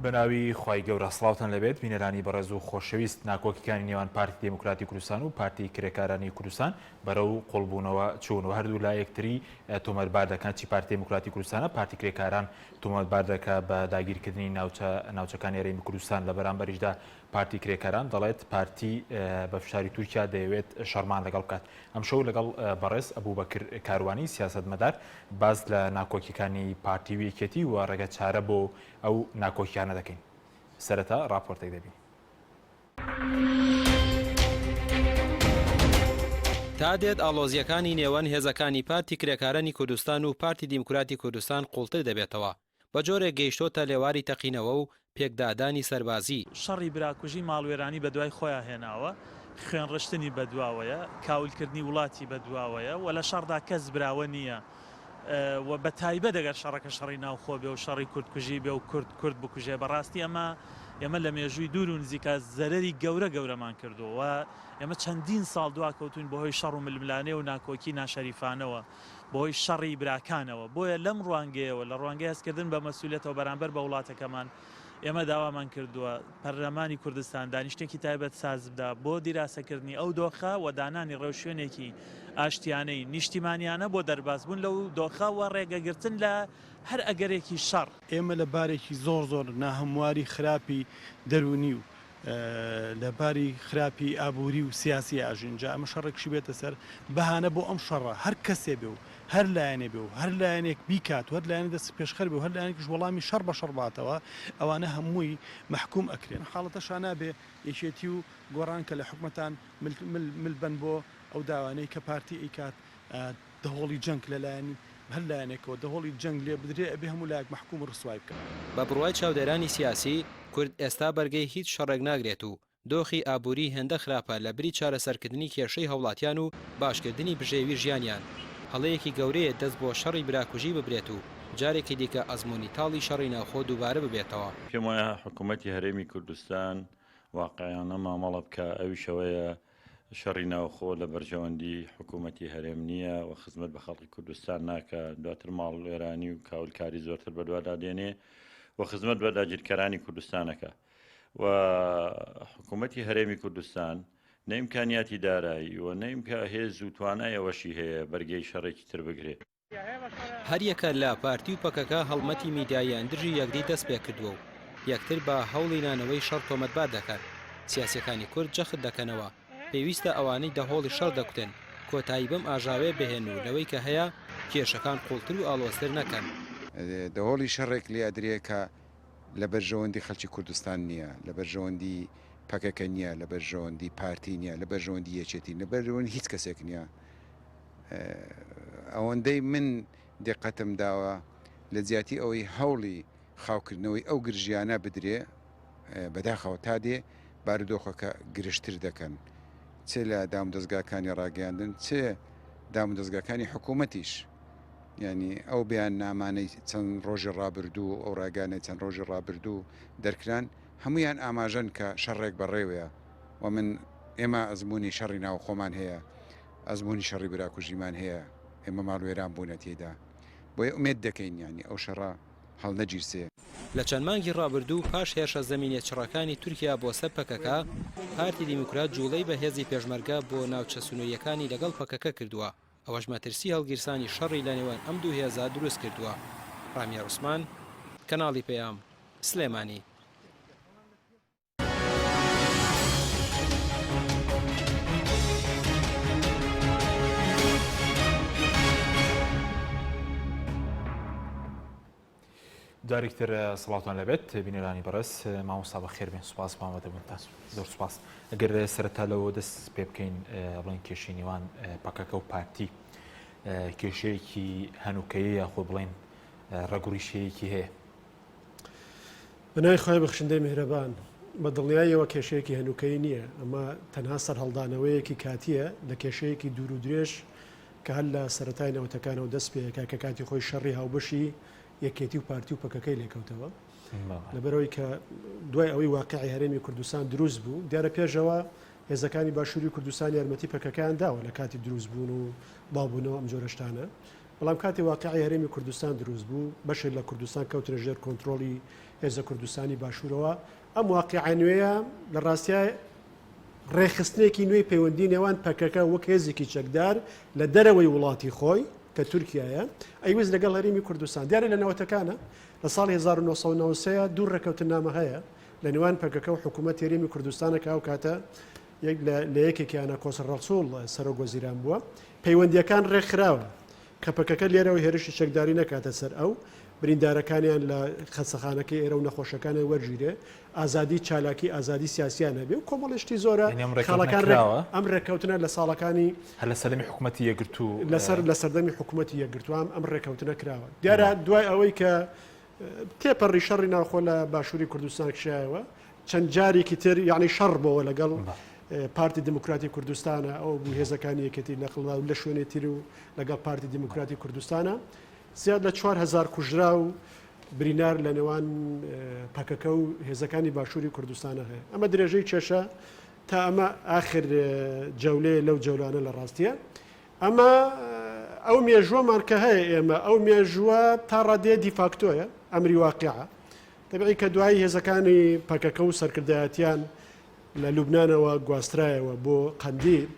بەناوی خوای گەورە سڵاوتان لێبێت بینەرانی بەڕێز و خۆشەویست ناکۆکیکانی نێوان پارتی دێموکراتی کوردستان و پارتی کرێکارانی کوردستان بەرەو قوڵبوونەوە چوون و هەردوو لا یەکتری تۆمەتبار دەکەن چی پارتی دێموکراتی کوردستانە پارتی کرێکاران تۆمەتبار دەکا بە داگیرکردنی ناوچە ناوچەکانی هەرێمی کوردستان لە بەرامبەریشدا پارتی کرێکاران دەڵێت پارتی بە فشاری تورکیا دەیەوێت شەڕمان لەگەڵ بکات. ئەمشەو لەگەڵ بەڕێز ئەبوبەکر کاروانی سیاسەتمەدار باس لە ناکۆکیەکانی پارتی و یەکێتی و ڕێگە چارە بۆ ئەو ناکۆکیانە دەکەین. سەرەتا ڕاپۆرتێک دەبینین. تا دێت ئاڵۆزییەکانی نێوان هێزەکانی پارتی کرێکارانی کوردستان و پارتی دیموکراتی کوردستان قوڵتر دەبێتەوە. بە جۆرێک گەیشتۆتە لێواری تەقینەوە و پێکدادانی سەربازی. شەڕی براکوژی ماڵوێرانی بەدوای خۆیا هێناوە، خوێنڕشتنی بەدواوەیە، کاولکردنی وڵاتی بەدواوەیە و لە شەڕدا کەس براوە نییە و بە تایبەت ئەگەر شەڕەکە شەڕی ناوخۆ بێ و شەڕی کوردکوژی بێ و کورد کورد بکوژێ بەڕاستی ئەمە ئێمە لە مێژووی دوور و نزیکا زەرەری گەورە گەورەمان کردووە و ئێمە چەندین ساڵ دواکەوتووین بەهۆی شەڕ و ململانێ و ناکۆکی ناشەریفانەوە. بەهۆی شەڕی براکانەوە، بۆیە لەم ڕوانگەیەوە، لە ڕوانگەی هەستکردن بە مەسئولیەتەوە بەرامبەر بە وڵاتەکەمان، ئێمە داوامان کردووە پەرلەمانی کوردستان دانیشتنێکی تایبەت سازبدا بۆ دیراسەکردنی ئەو دۆخە و دانانی ڕێوشوێنێکی ئاشتیانەی نیشتیمانیانە بۆ دەربازبوون لەو دۆخە و ڕێگەگرتن لە هەر ئەگەرێکی شەڕ. ئێمە لە بارێکی زۆر زۆر ناهەمواری خراپی دەروونی و لە باری خراپی ئابووری و سیاسی ئاژین، جا ئەمە شەڕێکشی بێتە سەر، بەهانە بۆ ئەم شەڕە هەر کەسێ بێ و هەر لایەنێ بێ و هەر لایەنێک بیکات و هەر لایەنێک دەست پێشخەر بێ و هەر لایەنێکیش وەڵامی شەڕ بە شەڕ باتەوە، ئەوانە هەمووی مەحکووم ئەکرێن. حاڵەتەشا نابێ یەکێتی و گۆڕان کە لە حکومەتان مل مل مل بەن بۆ ئەو داوانەی کە پارتی ئەیکات، دەهۆڵی جەنگ لە لایەنی هەر لایەنێکەوە دەهۆڵی جەنگ لێ بدرێ ئەبێ هەموو لایەک مەحکوم و ڕسوای بکا. بە بڕوای چاودێرانی سیاسی، کورد ئێستا بەرگەی هیچ شەڕێک ناگرێت و دۆخی ئابووری هێندە خراپە لە بری چارەسەرکردنی کێشەی هاوڵاتیان و باشکردنی بژێوی ژیانیان، هەڵەیەکی گەورەیە دەست بۆ شەڕی براکوژی ببرێت و جارێکی دیکە ئەزموونی تاڵی شەڕی ناوخۆ دووبارە ببێتەوە. پێم وایە حکوومەتی هەرێمی کوردستان واقعیانە مامەڵە بکا، ئەویش ئەوەیە شەڕی ناوخۆ لە بەرژەوەندی حکوومەتی هەرێم نییە و خزمەت بە خەڵکی کوردستان ناکا، دواتر ماڵوێرانی و کاولکاری زۆرتر بەدوادا دێنێ و خزمەت بە داگیرکەرانی کوردستان ئەکا و حکوومەتی هەرێمی کوردستان نە ئیمکانیاتی دارایی و نە ئیمکا هێز و توانای ئەوەشی هەیە بەرگەی شەڕێکی تر بگرێ. هەریەکە لە پارتی و پەکەکە هەڵمەتی میدیاییان دژی یەکدی دەستپێکردووە و یەکتر بە هەوڵی نانەوەی شەڕ تۆمەتبار دەکەن، سیاسییەکانی کورد جەخت دەکەنەوە، پێویستە ئەوانەی دەهۆڵی شەڕ دەکوتن کۆتایی بەم ئاژاوەیە بهێنن و لەوەی کە هەیە کێشەکان قوڵتر و ئاڵۆزتر نەکەن. دەهۆڵی شەڕێک لێ ئەدرێ کە لە بەرژەوەندی خەڵکی کوردستان نییە، لە بەرژەوەندی پەکەکە نییە، لە بەرژەوەندی پارتی نییە، لە بەرژەوەندی یەکێتی، لە بەرژەوەندی هیچ کەسێک نییە. ئەوەندەی من دیقەتم داوە لە جیاتی ئەوەی هەوڵی خاوکردنەوەی ئەو گرژیانە بدرێ بەداخەوە تا دێ بارودۆخەکە گرژتر دەکەن چ لە دامودەزگاکانی ڕاگەیاندن چ دامودەزگاکانی حکوومەتیش یعنی ئەو بیان نامانەی چەند ڕۆژی ڕابردوو ئەو ڕاگانەی چەند ڕۆژی ڕابردوو دەرکران هەمویان ئاماژەن کە شەڕێک بەڕێوەیە و من ئێمە ئەزمموی شەڕی ناوخۆمان هەیە ئەزموونی شەڕی براکوژیمان هەیە، ئێمە ماڵوێران بوونە تێیدا، بۆیە ئومێد دەکەین یانی ئەو شەڕە هەڵنەگیرسێ. لە چەند مانگی ڕابردوو پاش هێرشە زەمینیە چڕەکانی تورکیا بۆ سەر پەکەکە، پارتی دیموکرات جوڵەی بە هێزی پێشمەرگە بۆ ناوچە سنوورییەکانی لەگەڵ پەکەکە کردووە، ئەوەش مەترسی هەڵگیرسانی شەڕی لە نێوان ئەم دوو هێزە دروست کردووە. ڕامیار عوسمان، کەناڵی پەیام، سلێمانی. جارێکتر سڵاوتان لەبێت بینەرانی بەڕێز مامۆستا بەخێر بێن سوپاس بۆ ئامادەبوونتان زۆر سوپاس ئەگەر سەرەتا لەوە دەست پێ بکەین بڵێن کێشەی نێوان پەکەکە و پارتی کێشەیەکی هەنووکەیە یاخۆ بڵێن ڕەگوڕیشەیەکی هەیە بە ناوی خوای بەخشندەی میهرەبان. بە دڵنیاییەوە کێشەیەکی هەنووکەیی نییە، ئەمە تەنها سەرهەڵدانەوەیەکی کاتییە لە کێشەیەکی دوور و درێژ کە هەر لە سەرەتای نەوەتەکانەوە دەست پێ ئەکا کە کاتی خۆی شەڕی هاوبەشی یەکێتی و پارتی و پەکەکەی لێکەوتەوە. لەبەرئەوەی کە دوای ئەوەی واقیعی هەرێمی کوردستان دروست بوو، دیارە پێشەوە هێزەکانی باشووری کوردستان یارمەتی پەکەکەیان داوە لە کاتی دروست بوون و بڵاوبوونەوە ئەم جۆرە شتانە، بەڵام کاتێ واقیعی هەرێمی کوردستان دروست بوو، بەشێک لە کوردستان کەوتنە ژێر کۆنترۆڵی. هێزە کوردستانی باشوورەوە. ئەم واقیعە نوێیە لە ڕاستیا ڕێکخستنێکی نوێی پەیوەندی نێوان پەکەکە وەک هێزێکی چەکدار لە دەرەوەی وڵاتی خۆی کە تورکیایە ئەیویست لەگەڵ هەرێمی کوردستان. دیارە لە نەوەتەکانە لە ساڵی 1993 دوو ڕێککەوتننامە هەیە لە نێوان پەکەکە و حکوومەت هەرێمی کوردستانە کە ئەو کاتە یەک لە یەکێکیانە کۆسرەت ڕەسوڵ سەرۆک وەزیران بووە. پەیوەندییەکان ڕێکخراون کە پەکەکە لێرەوە هێرشی چەکداری نەکاتە سەر ئەو، بریندارەکانیان لە خەستەخانەکەی ئێرە و نەخۆشەکانیان وەرگیرێ، ئازادی چالاکی، ئازادی سیاسیان هەبێ و کۆمەڵێ شتی زۆرە. یانی ئەم ڕێککەوتنە خاڵەکان ڕێک کراوە؟ ئەم ڕێککەوتنە لە ساڵەکانی. هەر لە سەردەمی حکوومەتی یەکگرتوو. لەسەر لە سەردەمی حکوومەتی یەکگرتوو ئەم ڕێککەوتنە کراوە. دیارە دوای ئەوەی کە تێپەڕی شەڕی ناوخۆ لە باشووری کوردستان کشایەوە چەند جارێکی تر یعنی شەڕ بۆوە لەگەڵ پارتی دیموکراتی کوردستانە ئەو بوو هێزەکانی یەکێتی لەقڵدا و لە شوێنێ تر و لەگەڵ پارتی دیموکراتی کوردستانە زیاد لە 4هزار کوژرا و برینار لە نێوان پەکەکە و هێزەکانی باشووری کوردستانە هەیە ئەمە درێژەی کێشە تا ئەمە ئاخر جەولەیە لەو جەولانە لە ڕاستیە ئەمە ئەو مێژووەمان کە هەیە ئێمە ئەو مێژووە تا ڕادەیە دیفاکتۆیە، ئەمری واقیعە. تەبعی کە دوایی هێزەکانی پەکەکە و سەرکردایەتیان لە لوبنانەوە گواسترایەوە بۆ قەندیل،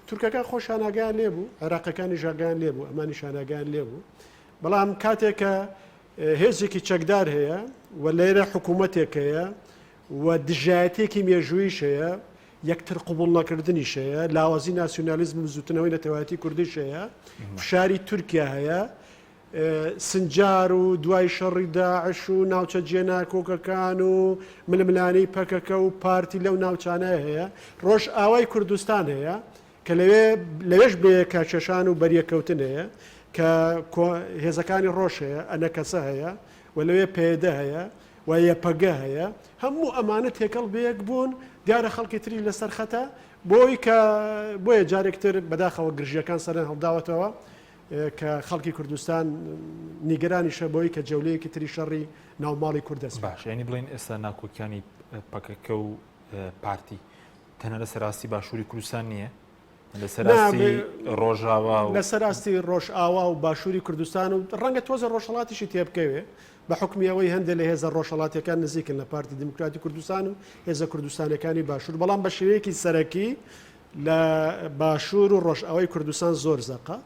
تورکەکان خۆشیان ئاگایان لێ بوو، عێراقیەکانیش ئاگایان لێ بوو، ئەمانیشیان ئاگایان لێ بوو. بەڵام کاتێک کە هێزێکی چەکدار هەیە و لێرە حکوومەتێک هەیە و دژایەتیەکی مێژوویش هەیە، یەکتر قبوڵ نەکردنیش هەیە، لاوازی ناسیونالیزم و بزووتنەوەی نەتەوایەتی کوردیش هەیە، فشاری تورکیا هەیە، سنجار و دوای شەڕی داعش و ناوچە جێناکۆکەکان و ململانێی پەکەکە و پارتی لەو ناوچانە هەیە، ڕۆژئاوای کوردستان هەیە کە لەوێ لەوێش بەیەککێشان و بەریەککەوتن هەیە کە هێزەکانی ڕۆژ هەیە، ئەنەکەسە هەیە و لەوێ پەیەدە هەیە و یەپەگە هەیە، هەموو ئەمانە تێکەڵ بەیەک بوون، دیارە خەڵکی تری لەسەر خەتە، بۆی کە بۆیە جارێک تر بەداخەوە گرژییەکان سەریان هەڵداوەتەوە کە خەڵکی کوردستان نیگەرانیشە بۆی کە جەولەیەکی تری شەڕی ناوماڵی کورد دەست باش یانی بڵێین ئێستا ناکۆکیانی پەکەکە و پارتی تەنها لەسەر ئاستی باشووری کوردستان نییە؟ لەسەر ئاستی ڕۆژاوا و لەسەر ئاستی ڕۆژئاوا و باشووری کوردستان و ڕەنگە تۆزە ڕۆژهەڵاتیشی تێبکەوێ بە حوکمی ئەوەی هەندێک لە هێزە ڕۆژهەڵاتیەکان نزیکن لە پارتی دیموکراتی کوردستان و هێزە کوردستانەکانی باشوور بەڵام بە شێوەیەکی سەرەکی لە باشوور و ڕۆژئاوای کوردستان زۆر زەقە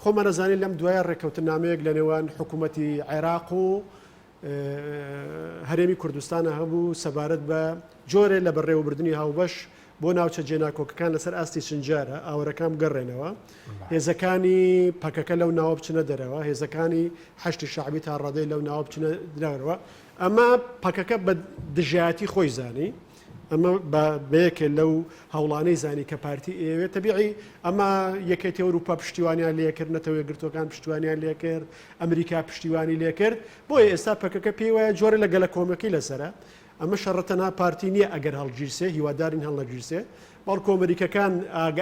خۆمان ئەزانین لەم دوایە ڕێککەوتنامەیەک لە نێوان حکوومەتی عێراق و هەرێمی کوردستانە هەبوو سەبارەت بە جۆرێ لە بەڕێوەبردنی هاوبەش بۆ ناوچە جێناکۆکەکان لەسەر ئاستی سنجارە ئاوەرەکان بگەڕێنەوە هێزەکانی پەکەکە لەو ناوە بچنە دەرەوە هێزەکانی حەشدی شەعبی تا ڕادەی لەو ناوە بچنە دەرەوە ئەمە پەکەکە بە دژایەتی خۆی زانی ئەمە بە یەکێ لەو هەوڵانەی زانی کە پارتی ئەیەوێت تەبیعی ئەمە یەکێتی ئەوروپا پشتیوانیان لێکرد نەتەوە یەکگرتووەکان پشتیوانیان لێکرد ئەمریکا پشتیوانی لێکرد بۆیە ئێستا پەکەکە پێی وایە جۆرە لە گەلە کۆمەکی لەسەرە ئەمە شەڕە تەنها پارتی نییە ئەگەر هەڵگیرسێ هیوادارین هەڵنەگیرسێ بەڵکو ئەمریکەکان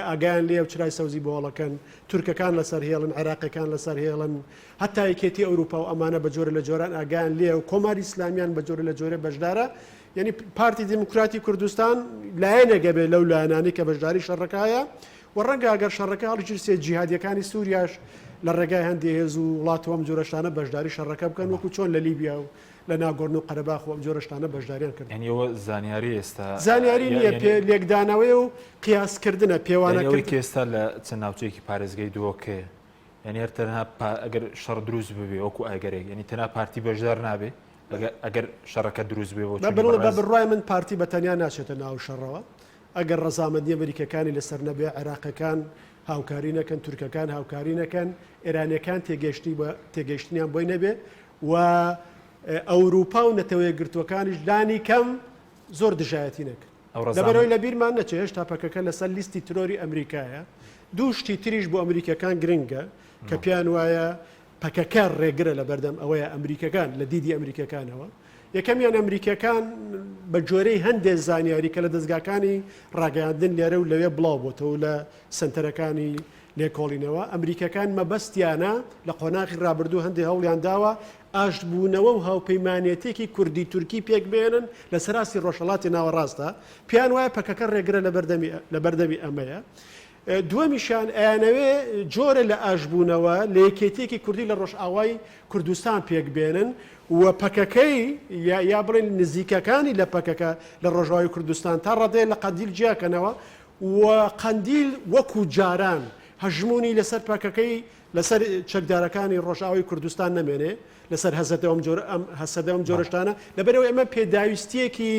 ئاگایان لێ و چرای سەوزی بۆ هەڵەکەن تورکەکان لەسەر هێڵن عێراقیەکان لەسەر هێڵن هەتا یەکێتی ئەوروپا و ئەمانە بە جۆرە لە جۆران ئاگایان لێ و کۆماری ئیسلامیان بە جۆرە لە جۆرە بەشدارە یعنی پارتی دیموکراتی کوردستان لایەنێک ئەبێ لەو لایەنانەی کە بەشداری شەڕەکایە و ڕەنگە ئەگەر شەڕەکە هەڵگیرسێ جیهادیەکانی سووریاش لە ڕێگای هەندێ هێز و وڵات و ئەم جۆرە شتانە بەشداری شەڕەکە بکەن وەکو چۆن لە لیبیا و لە ناگۆرن و قەرەباخ و ئەم جۆرە شتانە بەشداریان کرد. یعنی ئەوە زانیاری ئێستا زانیاری نییە پێ لێکدانەوەی و قیاسکردنە پێوانەکردن. یعنی ئەوەی کە ئێستا لە چەند ناوچەیەکی پارێزگای دهۆک هەیە یعنی هەر تەنها ئەگەر شەڕ دروست ببێ وەکو ئەگەرێک یعنی تەنها پارتی بەشدار نابێ ئەگەر شەڕەکە دروست بێ بۆ بە بڕوای من پارتی بە تەنیا ناچێتە ناو شەڕەوە ئەگەر ڕەزامەندی ئەمریکەکانی لەسەر نەبێ عێراقەکان هاوکاری نەکەن تورکەکان هاوکاری نەکەن ئێرانیەکان تێگەشتنی بە تێگەیشتنیان بۆی نەبێ و ئەوروپا و نەتەوە یەکگرتووەکانیش لانی کەم زۆر دژایەتی نەکەن لەبەرەوەی لە بیرمان نەچێ هێشتا پەکەکە لەسەر لیستی ترۆری ئەمریکایە دوو شتی تریش بۆ ئەمریکەکان گرنگە کە پێیان وایە پەکەکە ڕێگرە لەبەردەم ئەوەیە ئەمریکەکان لە دیدی ئەمریکەکانەوە یەکەمیان ئەمریکەکان بە جۆرەی هەندێک زانیاری کە لە دەستگاکانی ڕاگەیاندن لێرە و لەوێ بڵاو بۆتەوە لە سنتەرەکانی لێکۆڵینەوە ئەمریکەکان مەبەستیانە لە قۆناغی ڕابردوو هەندێک هەوڵیان داوە ئاشتبوونەوە و هاوپەیمانێتێکی کوردی تورکی پێک بێنن لە سەراستی ڕۆژهەڵاتی ناوەڕاستە پێیان وایە پەکەکە ڕێگرە لە بەردەمی ئەمەیە. دووەمیشیان ئەیانەوێ جۆرە لە ئاشبوونەوە لە یەکێتیەکی کوردی لە ڕۆژئاوای کوردستان پێک بێنن و پەکەکەی یا بڵێن نزیکەکانی لە پەکەکە لە ڕۆژاوای کوردستان تا ڕادەیە لە قەندیل جیاکەنەوە و قەندیل وەکو جاران هەژموونی لەسەر پەکەکەی لەسەر چەکدارەکانی ڕۆژئاوای کوردستان نەمێنێ لەسەر هەسەدە ئەم جۆرە ئەم هەسەدە ئەم جۆرە شتانە لەبەرئەوەی ئەمە پێداویستیەکی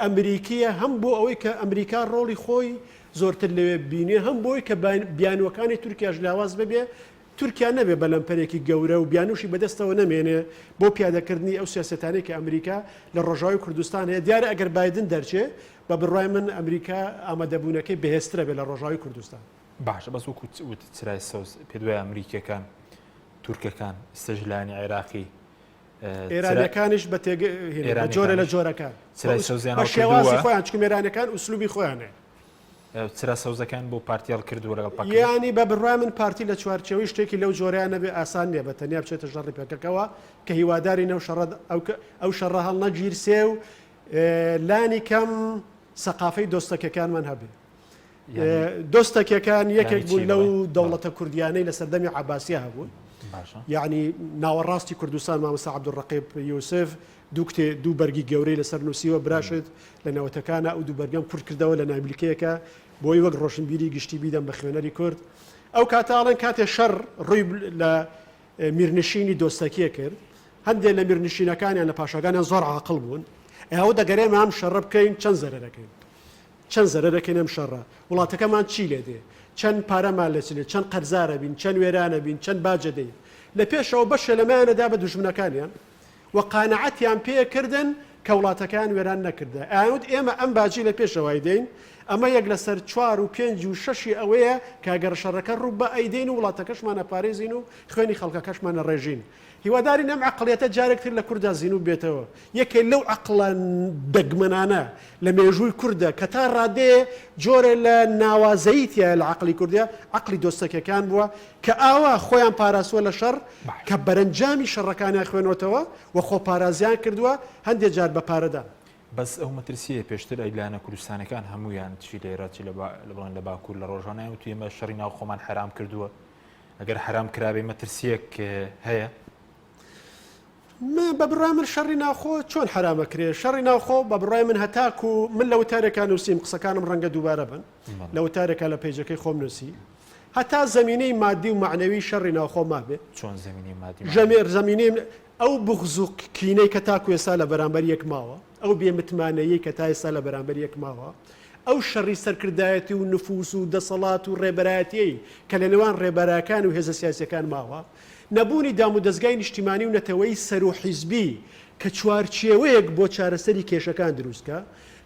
ئەمریکیە هەم بۆ ئەوەی کە ئەمریکا ڕۆڵی خۆی زۆرتر لەوێ ببینێ هەم بۆی کە بیانوەکانی تورکیاش لاواز ببێ تورکیا نەبێ بە لەمپەرێکی گەورە و بیانوشی بەدەستەوە نەمێنێ بۆ پیادەکردنی ئەو سیاسەتانەی کە ئەمریکا لە ڕۆژاوای کوردستان هەیە دیارە ئەگەر بایدن دەرچێ بە بڕوای من ئەمریکا ئامادەبوونەکەی بەهێزترە بێ لە ڕۆژاوای کوردستان. باشە بەس وەکو وتت چرای سەوز پێت وایە ئەمریکیەکان تورکەکان ئێستاش لایەنی عێراقی ئێرانیەکانیش بە تێگە بە جۆرە لە جۆرەکان چرای سەوزیان بە شێوازی خۆیان چکم ئێرانەکان ئوسلوبی خۆیان هەیە. چرا سەوزەکان بۆ پارتی هەڵکردووە لەگەڵ پەکەکە؟ یانی بە بڕوای من پارتی لە چوارچێوەی شتێکی لەو جۆرەیان نەبێ ئاسان نییە بە تەنیا بچێتە شەڕی پەکەکەوە کە هیوادارین ئەو شەڕە ئەو شەڕە هەڵنەگیرسێ و لانی کەم سەقافەی دۆستەکەکانمان هەبێ. دۆستەکیەکان یەکێک بوون لەو دەوڵەتە کوردیانەی لە سەردەمی عباسیە هەبوون یعنی ناوەڕاستی کوردستان مامۆستا عەبدولڕەقیب یوسف دوو کتێ دوو بەرگی گەورەی لەسەر نووسیوە براشت لە نەوەتەکانە ئەو دوو بەرگەم کورت کردەوە لە نامیلکەیەکە بۆی وەک ڕۆشنبیری گشتی بیدەم بە خوێنەری کورد ئەو کاتە ئەڵێن کاتێ شەڕ ڕووی لە میرنشینی دۆستەکیە کرد هەندێک لە میرنشینەکانیان لە پاشاکانیان زۆر عاقڵ بوون ئەوە دەگەرێمە ئەم شەڕە بکەین چەند زەرەرەکەین چەند زەرەرەکەین ئەم شەڕە؟ وڵاتەکەمان چی لێ دێ؟ چەند پارەمان لێ چنێ؟ چەند قەرزارە بین؟ چەند وێرانە بین؟ چەند باج ئەدەین؟ لە پێشەوە بەشێ لەمەیان ئەدا بە دوژمنەکانیان و قانەعەتیان پێ کردن کە وڵاتەکەیان وێران نەکردە. ئەیانوت ئێمە ئەم باجەی لە پێشەوە ئەیدەین، ئەمە یەک لەسەر چوار و پێنج و شەشی ئەوەیە کە گەر شەڕەکە ڕوو با ئەیدەین و وڵاتەکەشمان ئەپارێزین و خوێنی خەڵکەکەشمان ئەڕێژین. هیوادارین ئەم عەقڵیەتە جارێک تر لە کورددا زینوو ببێتەوە. یەکێ لەو عەقڵە دەگمەنانە لە مێژووی کوردە کە تا ڕادەیە جۆرێ لە ناوازەیی تیایە لە عەقڵی کوردیا، عەقڵی دۆستەکیەکان بووە کە ئاوا خۆیان پاراستووە لە شەڕ کە بەرەنجامی شەڕەکانیان خوێنۆتەوە و خۆپارازیان کردووە هەندێ جار بە پارەدان. بەس ئەو مەترسیەیە پێشتر ئەی لایەنە کوردستانەکان هەموویان چی لێرە چی لە بڵێن لە باکوور لە ڕۆژانایان وتووی ئێمە شەڕی ناوخۆمان حەرام کردووە ئەگەر حەرام کرابێ مەترسیەک هەیە؟ بە بڕای من شەڕی ناوخۆ چۆن حەرامەکرێ شەڕی ناوخۆ بە بڕای من هەتاکو من لە وتارێکا نووسیم قسەکانم ڕەنگە دووبارە بن لە وتارێکا لە page ەکەی خۆم نووسی هەتا زمینەی مادی و معنەوی شەڕی ناوخۆ مابێ چۆن زمینەی مادی ژەمێر زمینەی ئەو بغز و کینەی کە تاکو ئێستا لە بەرامبەر یەک ماوە ئەو بێمتمانەیەی کە تا ئێستا لە بەرامبەر یەک ماوە، ئەو شەڕی سەرکردایەتی و نفوس و دەسەڵات و ڕێبەرایەتیەی کە لە نێوان ڕێبەراکان و هێزە سیاسیەکان ماوە، نەبوونی دامودەزگای نیشتیمانی و نەتەوەیی سەروو حیزبی کە چوارچێوەیەک بۆ چارەسەری کێشەکان دروست کا،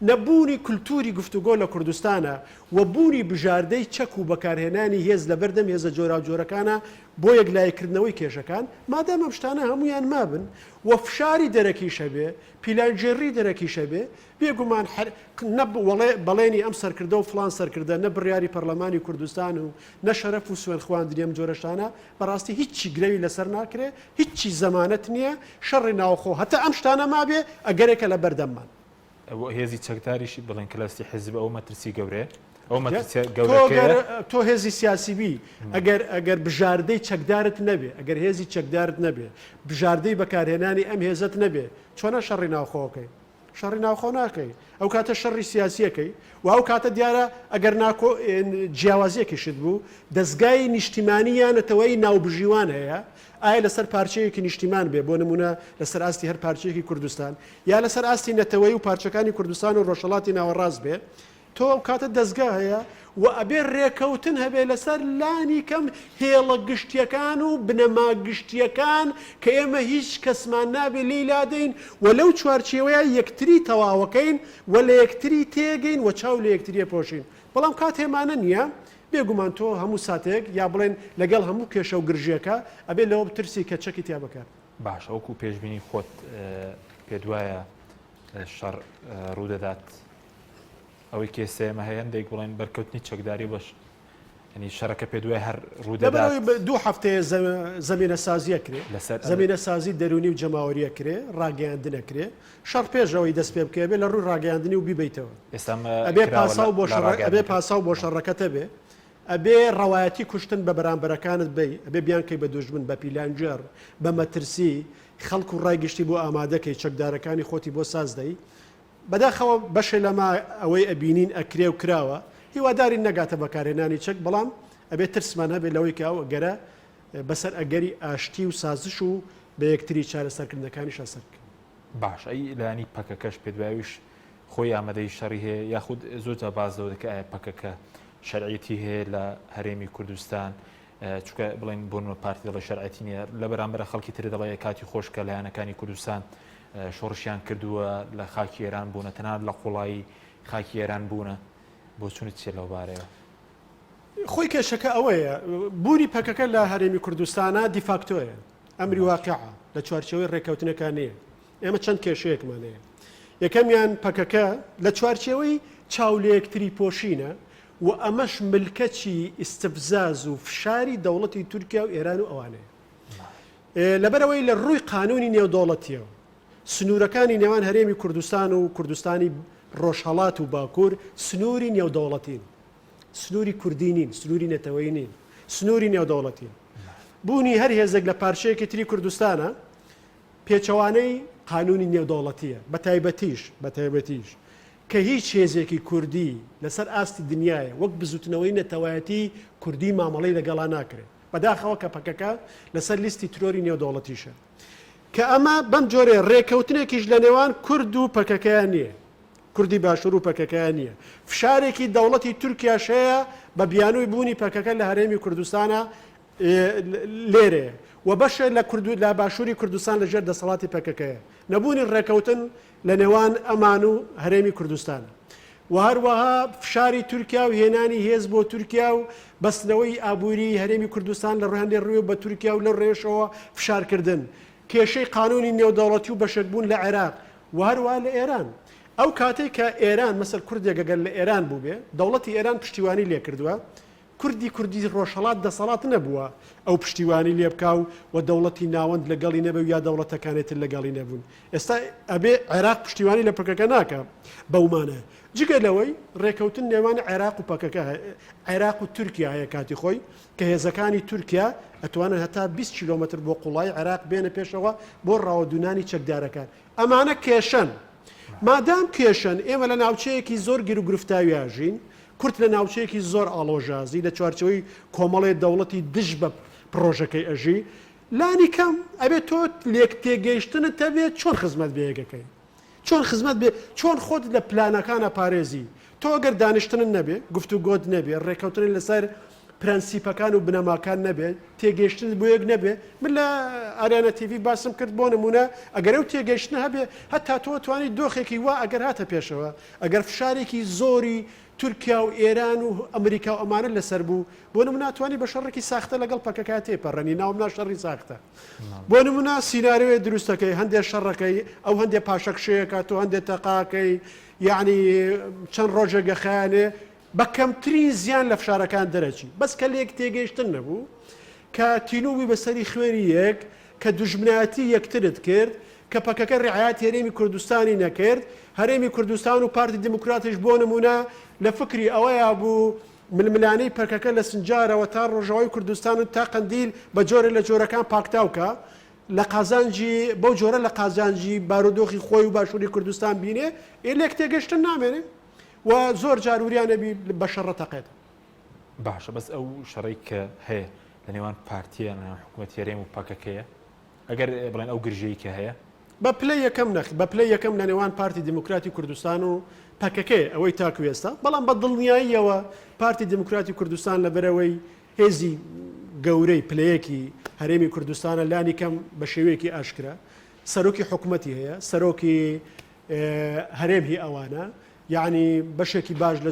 نەبوونی کولتوری گفتوگۆ لە کوردستانا و بوونی بژاردەی چەک و بەکارهێنانی هێز لەبەردەم هێزە جۆراوجۆرەکانا بۆ یەکلاییکردنەوەی کێشەکان، مادام ئەم شتانە هەموویان مابن و فشاری دەرەکیش هەبێ، پیلانگێڕی دەرەکیش هەبێ، بێگومان هەر نە بەڵێنی ئەم سەرکردە و فڵان سەرکردە، نە بڕیاری پەرلەمانی کوردستان و نە شەرەف و سوێند خواندنی ئەم جۆرە شتانە، بەڕاستی هیچی گرەوی لەسەر ناکرێ، هیچی زەمانەت نییە، شەڕی ناوخۆ هەتا ئەم شتانە مابێ ئەگەرێکە لە بەردەممان. هێزی چەکداریش بڵێن کە لەستی حیزب ئەوە مەترسی گەورەیە، ئەوە مەترسیە گەورەکەیە. تۆ هێزی سیاسی بی ئەگەر ئەگەر بژاردەی چەکدارت نەبێ، ئەگەر هێزی چەکدارت نەبێ، بژاردەی بەکارهێنانی ئەم هێزەت نەبێ، چۆنە شەڕی ناوخۆ ئەکەی؟ شەڕی ناوخۆ ناکەی. ئەو کاتە شەڕی سیاسیەکەی و ئەو کاتە دیارە ئەگەر ناکۆ جیاوازیەکیشت بوو، دەزگای نیشتیمانی یا نەتەوەیی ناوبژیوان هەیە، ئایا لەسەر پارچەیەکی نیشتیمان بێ، بۆ نموونە لەسەر ئاستی هەر پارچەیەکی کوردستان، یا لەسەر ئاستی نەتەوەیی و پارچەکانی کوردستان و ڕۆژهەڵاتی ناوەڕاست بێ، تۆ ئەو کاتە دەزگا هەیە و ئەبێ رێکەوتن هەبێ لەسەر لانی کەم هێڵە گشتیەکان و بنەما گشتیەکان کە ئێمە هیچ کەسمان نابێ لێی لادەین و لەو چوارچێوەیە یەکتری تەواوەکەین و لە یەکتری تێگەین و چاو لە یەکتری ئەپۆشین بەڵام کاتێ ئەمانە نیە بێگومان تۆ هەموو ساتێک یا بڵێن لەگەڵ هەموو کێشە و گرژیەکە ئەبێ لەوە بترسی کە چەکی تیا بەکار باشە وەکو پێشبینی خۆت پێت وایە شەڕ ڕوودەدات؟ ئەوەی کە ئێستا ئێمە هەیە هەندێک بڵێن بەرکەوتنی چەکداری بەش ینی شەڕەکە پێ دوای هەر ڕوودەدات. لەبەرئەوەی دوو هەفتەیە زەمینەسازی ئەکرێ، لەسەر زەمینەسازی دەروونی و جەماوەری ئەکرێ، ڕاگەیاندن ئەکرێ، شەڕ پێش ئەوەی دەست پێ بکەی ئەبێ لە ڕووی ڕاگەیاندنی و بیبەیتەوە. ئێستا ئەمە ئەبێ کراوە پاساو بۆ لە شەڕە ئەبێ ڕاگەیاندنەکە. پاساو بۆ شەڕەکەت هەبێ. ئەبێ ڕەوایەتی کوشتن بە بەرامبەرەکانت بەی، ئەبێ بیانکەی بە دوژمن، بە پیلانگێڕ، بە مەترسی، خەڵک و ڕای گشتی بۆ ئامادەکەی، چەکدارەکانی خۆتی بۆ ساز دەی. بەداخەوە بەشێ لەمە ئەوەی ئەبینین ئەکرێ و کراوە، هیوادارین نەگاتە بەکارهێنانی چەک، بەڵام ئەبێ ترسمان هەبێ لەوەی کە ئەو ئەگەرە بەسەر ئەگەری ئاشتی و سازش و بە یەکتری چارەسەرکردنەکانیشا سەربکەوێ. باشە ئەی لایەنی پەکەکەش پێت وایە ئەویش خۆی ئامادەیی شەڕی هەیە یاخود زۆر جار باس لەوە دەکرێت ئایا پەکەکە شەرعیەتی هەیە لە هەرێمی کوردستان چونکە بڵێن بۆ نمونە پارتی دەڵێ شەرعەتی نییە لە بەرامبەرە خەڵکی تر دەڵێ کاتی خۆش کە لایەنەکانی کوردستان شۆڕشیان کردووە لە خاکی ئێران بوونە تەنانەت لە قوڵایی خاکی ئێران بوونە بۆچونت چیە لەو بارەیەوە؟ خۆی کێشەکە ئەوەیە بوونی پەکەکە لە هەرێمی کوردستانە دیفاکتۆیە ئەمری واقعە لە چوارچێوەی ڕێککەوتنەکە نییە ئێمە چەند کێشەیەکمان هەیە یەکەمیان پەکەکە لە چوارچێوەی چاولەیەکتری پۆشینە و ئەمەش ملکەچی ئیستفزاز و فشاری دەوڵەتی تورکیا و ئێران و ئەوانەیە لەبەرئەوەی لە ڕووی قانونی نێودەوڵەتیەوە سنوورەکانی نێوان هەرێمی کوردستان و کوردستانی ڕۆژهەڵات و باکوور سنووری نێودەوڵەتین سنووری کوردی نین سنووری نەتەوەیی نین سنووری نێودەوڵەتین بوونی هەر هێزێک لە پارچەیەکی تری کوردستانە پێچەوانەی قانونی نێودەوڵەتیە بەتایبەتیش بەتایبەتیش کە هیچ هێزێکی کوردی لەسەر ئاستی دنیایە وەک بزوتنەوەی نەتەوایەتی کوردی مامەڵەی لەگەڵا ناکرێت بەداخەوە کە پەکەکە لەسەر لیستی ترۆری نێودەوڵەتیشە کە ئەمە بەم جۆرەیە ڕێکەوتنێکیش لە نێوان کورد و پەکەکەیان نییە کوردی باشوور و پەکەکەیان نییە فشارێکی دەوڵەتی تورکیاش هەیە بە بیانووی بوونی پەکەکە لە هەرێمی کوردستانە لێرەیە و بەشێک لە کورد لە باشووری کوردستان لە ژێر دەسەڵاتی پەکەکەیە نەبوونی ڕێکەوتن لە نێوان ئەمان و هەرێمی کوردستانە و هەروەها فشاری تورکیا و هێنانی هێز بۆ تورکیا و بەستنەوەی ئابووری هەرێمی کوردستان لە ڕوهندێ ڕووی بە تورکیا و لە ڕێشەوە فشارکردن کێشەی قانونی نێودەوڵەتی و بەشێک بوون لە عێراق و هەروەها لە ئێران ئەو کاتێک کە ئێران مەسەل کوردێک گەر لە ئێران بووبێ دەوڵەتی ئێران پشتیوانی لێکردووە کوردی کوردی ڕۆژهەڵات دەسەڵات نەبووە ئەو پشتیوانی لێ بکا و و دەوڵەتی ناوەند لەگەڵی نەبێ و یا دەوڵەتەکانی تر لەگەڵی نەبوون. ئێستا ئەبێ عێراق پشتیوانی لە پەکەکە ناکا بەو مانایە. جگە لەوەی ڕێکەوتن نێوان عێراق و پەکەکە عێراق و تورکیا هەیە کاتی خۆی کە هێزەکانی تورکیا ئەتوانن هەتا 20 کیلۆمەتر بۆ قوڵایی عێراق بێنە پێشەوە بۆ ڕاوەدوونانی چەکدارەکان. ئەمانە کێشەن. مادام کێشەن ئێمە لە ناوچەیەکی زۆر گیروگرفتاویا ژین، کورد لە ناوچەیەکی زۆر ئاڵۆژازی لە چوارچێوەی کۆمەڵێ دەوڵەتی دژ بە پڕۆژەکەی ئەژی، لانی کەم ئەبێ تۆ لێکتێگەیشتنت هەبێ چۆن خزمەت بە یەکەکەی، چۆن خزمەت بێ، چۆن خۆت لە پلانەکان ئەپارێزی، تۆ ئەگەر دانیشتنت نەبێ، گفتوگۆت نەبێ، ڕێککەوتنت لەسەر پرەنسیپەکان و بنەماکان نەبێ، تێگەیشتنت بۆ یەک نەبێ، من لە ئاریانا تیڤی باسم کرد بۆ نموونە ئەگەر ئەو تێگەیشتنە هەبێ هەتا تۆ ئەتوانی دۆخێکی وا ئەگەر هاتە پێشەوە ئەگەر فشارێکی زۆری تورکیا و ئێران و ئەمریکا و ئەمانە لەسەر بوو بۆ نمونە توانی بە شەڕێکی ساختە لەگەڵ پەکەکە تێپەڕێنی ناوم نا شەڕی ساختە بۆ نمونە سیناریۆیە دروستەکەی هەندێک شەڕەکەی ئەو هەندێک پاشەکشەیەکە تۆ هەندێک تەقاکەی یعنی چەند ڕۆژێک گەخایانێ بە کەمترین زیان لە فشارەکان دەرەچی بەس کە لێک تێگەیشتن نەبوو کە تینوو بووی بەسەری خوێنی یەک، کە دوژمنایەتی یەکترت کرد، کە پەکەکە ڕیعایەتی هەرێمی کوردستانی نەکرد، هەرێمی کوردستان و پارتی دیموکراتیش بۆ نموونە لە فکری ئەوەیا بوو ململانێی پەکەکە لە سنجارەوە تا ڕۆژاوای کوردستان و تا قەندیل بە جۆرێ لە جۆرەکان پاکتاو کا لە قازانجی بەو جۆرە لە قازانجی بارودۆخی خۆی و باشووری کوردستان بینێ، ئێ لێک تێگەشتن نامێنێ و زۆر جار وریا نەبی بە شەڕە تەقێتەوە. باشە بەس ئەو شەڕەی کە هەیە لە نێوان پارتیە لە نێوان حکوومەتی هەرێم و پەکەکەیە ئەگەر بڵێن ئەو گرژەی کە هەیە بە پلەی یەکەم نەخ بە پلەی یەکەم لە نێوان پارتی دیموکراتی کوردستان و پەکەکەیە ئەوەی تاکو ئێستا بەڵام بە دڵنیاییەوە پارتی دیموکراتی کوردستان لەبەرەوەی هێزی گەورەی پلەیەکی هەرێمی کوردستانە لانی کەم بە شێوەیەکی ئاشکرا سەرۆکی حکوومەتی هەیە سەرۆکی هەرێم هی ئەوانە یەعنی بەشێکی باش لە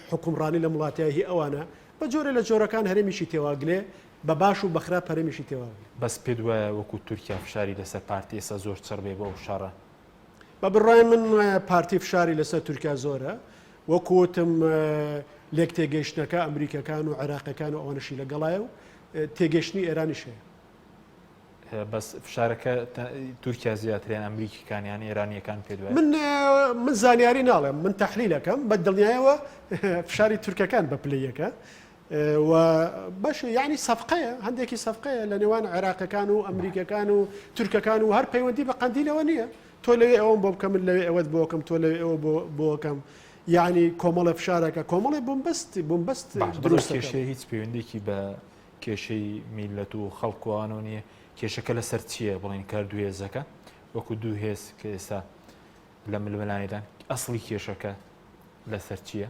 حوکمڕانی لەم وڵاتەیا هی ئەوانە، بە جۆرێ لە جۆرەکان هەرێمیشی تێواگلێ، بە باش و بە خراپ هەرێمیشی تێواگلێ. بەس پێت وایە وەکو تورکیا فشاری لەسەر پارتی ئێستا زۆر چڕ بێ بۆ ئەو شەڕە؟ بە بڕوای من پارتی فشاری لەسەر تورکیا زۆرە، وەکو وتم لێکتێگەیشتنەکە ئەمریکەکان و عێراقیەکان و ئەوانەشی لەگەڵایە و تێگەیشتنی ئێرانیش هەیە. بەس فشارەکە تورکیا زیاتر یان ئەمریکیکان یان ئێرانیەکان پێ دوای من من زانیاری ناڵێم من تەحلیلەکەم بە دڵنیایەوە فشاری تورکەکان بە پلەی یەکە. و بەش یعنی سەفقەیە هەندێکی سەفقەیە لە نێوان عێراقەکان و ئەمریکەکان و تورکەکان و هەر پەیوەندی بە قەندیلەوە نییە تۆ لەوێ ئەوەم بۆ بکە من لەوێ ئەوەت بۆکەم تۆ لەوێ ئەوە بۆکەم یعنی کۆمەڵە فشارەکە کۆمەڵی بومبەست بومبەست دروست کێشەیە هیچ پەیوەندێکی بە کێشەی میلەت و خەڵکوانەوە نییە کێشەکە لەسەر چییە بڵین کار دوو هێزەکە وەکو دوو هێز کە ئێستا لە ململانێدان ئەسڵی کێشەکە لەسەر چییە؟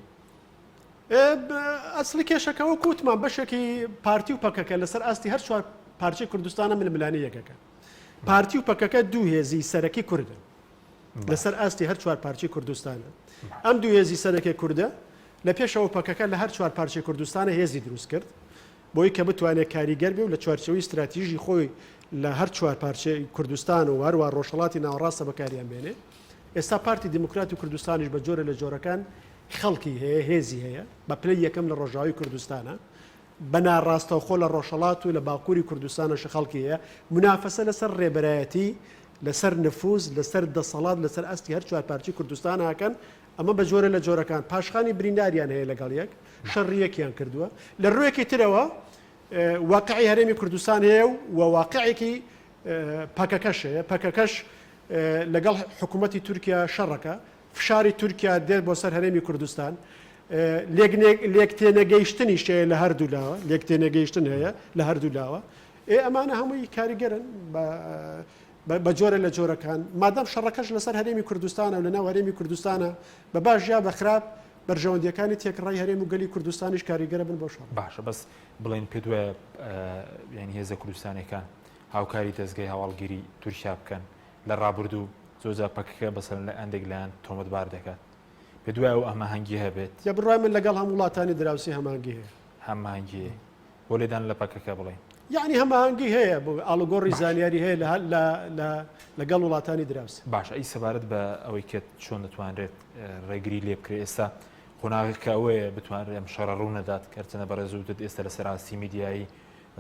ئەسڵی کێشەکە وەکو وتمان بەشێکی پارتی و پەکەکە لەسەر ئاستی هەر چوار پارچەی کوردستانە ململانێ یەکەکە. پارتی و پەکەکە دوو هێزی سەرەکی کوردن لەسەر ئاستی هەر چوار پارچەی کوردستانە. ئەم دوو هێزی سەرەکی کوردە لە پێشەوە پەکەکە لە هەر چوار پارچەی کوردستانە هێزی دروست کرد بۆی کە بتوانێت کاریگەر بێ و لە چوارچێوەی ستراتیژی خۆی لە هەر چوار پارچەی کوردستان و هەروە ڕۆژهەڵاتی ناوەڕاستە بەکاریان بێنێ. ئێستا پارتی دیموکراتی کوردستانیش بە جۆرە لە جۆرەکان خەڵکی هەیە، هێزی هەیە، بە پلەی یەکەم لە ڕۆژاوای کوردستانە، بە ناڕاستەوخۆ لە ڕۆژهەڵات و لە باکووری کوردستانەش خەڵکی هەیە، مونافەسە لەسەر ڕێبەرایەتی، لەسەر نفوز، لەسەر دەسەڵات لەسەر ئاستی هەر چوار پارچەی کوردستان ئەکەن، ئەمە بە جۆرە لە جۆرەکان پاشخانی برینداریان هەیە لەگەڵ یەک، شەڕی یەکیان کردووە. لە ڕووێکی ترەوە واقعی هەرێمی کوردستان هەیە و واقعێکی پەکەکەش هەیە، پەکەکەش لەگەڵ حکوومەتی تورکیا شەڕەکە، فشاری تورکیا دێت بۆ سەر هەرێمی کوردستان، لێکتێنەگەیشتنیش هەیە لە هەردوو لاوە، لێکتێنەگەیشتن هەیە لە هەردوو لاوە، ئێ ئەمانە هەمووی کاریگەرن بە جۆرە لە جۆرەکان، مادام شەڕەکەش لەسەر هەرێمی کوردستانە و لەناو هەرێمی کوردستانە بە باش یا بە خراپ بەرژەوەندییەکانی تێکڕای هەرێم و گەلی کوردستانیش کاریگەرە بن بەو شەڕە. باشە بەس بڵێن پێت وایە یانی هێزە کوردستانیەکان هاوکاری دەزگای هەواڵگیری تورکیا بکەن لە ڕابردوو زۆر جار پەکەکە بەسەرن لە هەندێک لایەن تۆمەتبار دەکات پێت وایە ئەو هەماهەنگی هەبێت؟ لە بڕوای من لەگەڵ هەموو وڵاتانی دراوسێ هەماهەنگی هەیە. هەماهەنگی هەیە بۆ لێدان لە پەکەکە بڵێین؟ یەعنی هەماهەنگی هەیە بۆ ئاڵوگۆڕی زانیاری هەیە لە لە لە لەگەڵ وڵاتانی دراوسێ. باشە ئەی سەبارەت بە ئەوەی کە چۆن دەتوانرێت ڕێگری لێ بکرێت ئێستا قۆناغێکە ئەوەیە بتوانرێت ئەم شەڕە ڕوو نەدات کەرچەنە بەڕێز وتت ئێستا لەسەر ئاستی میدیایی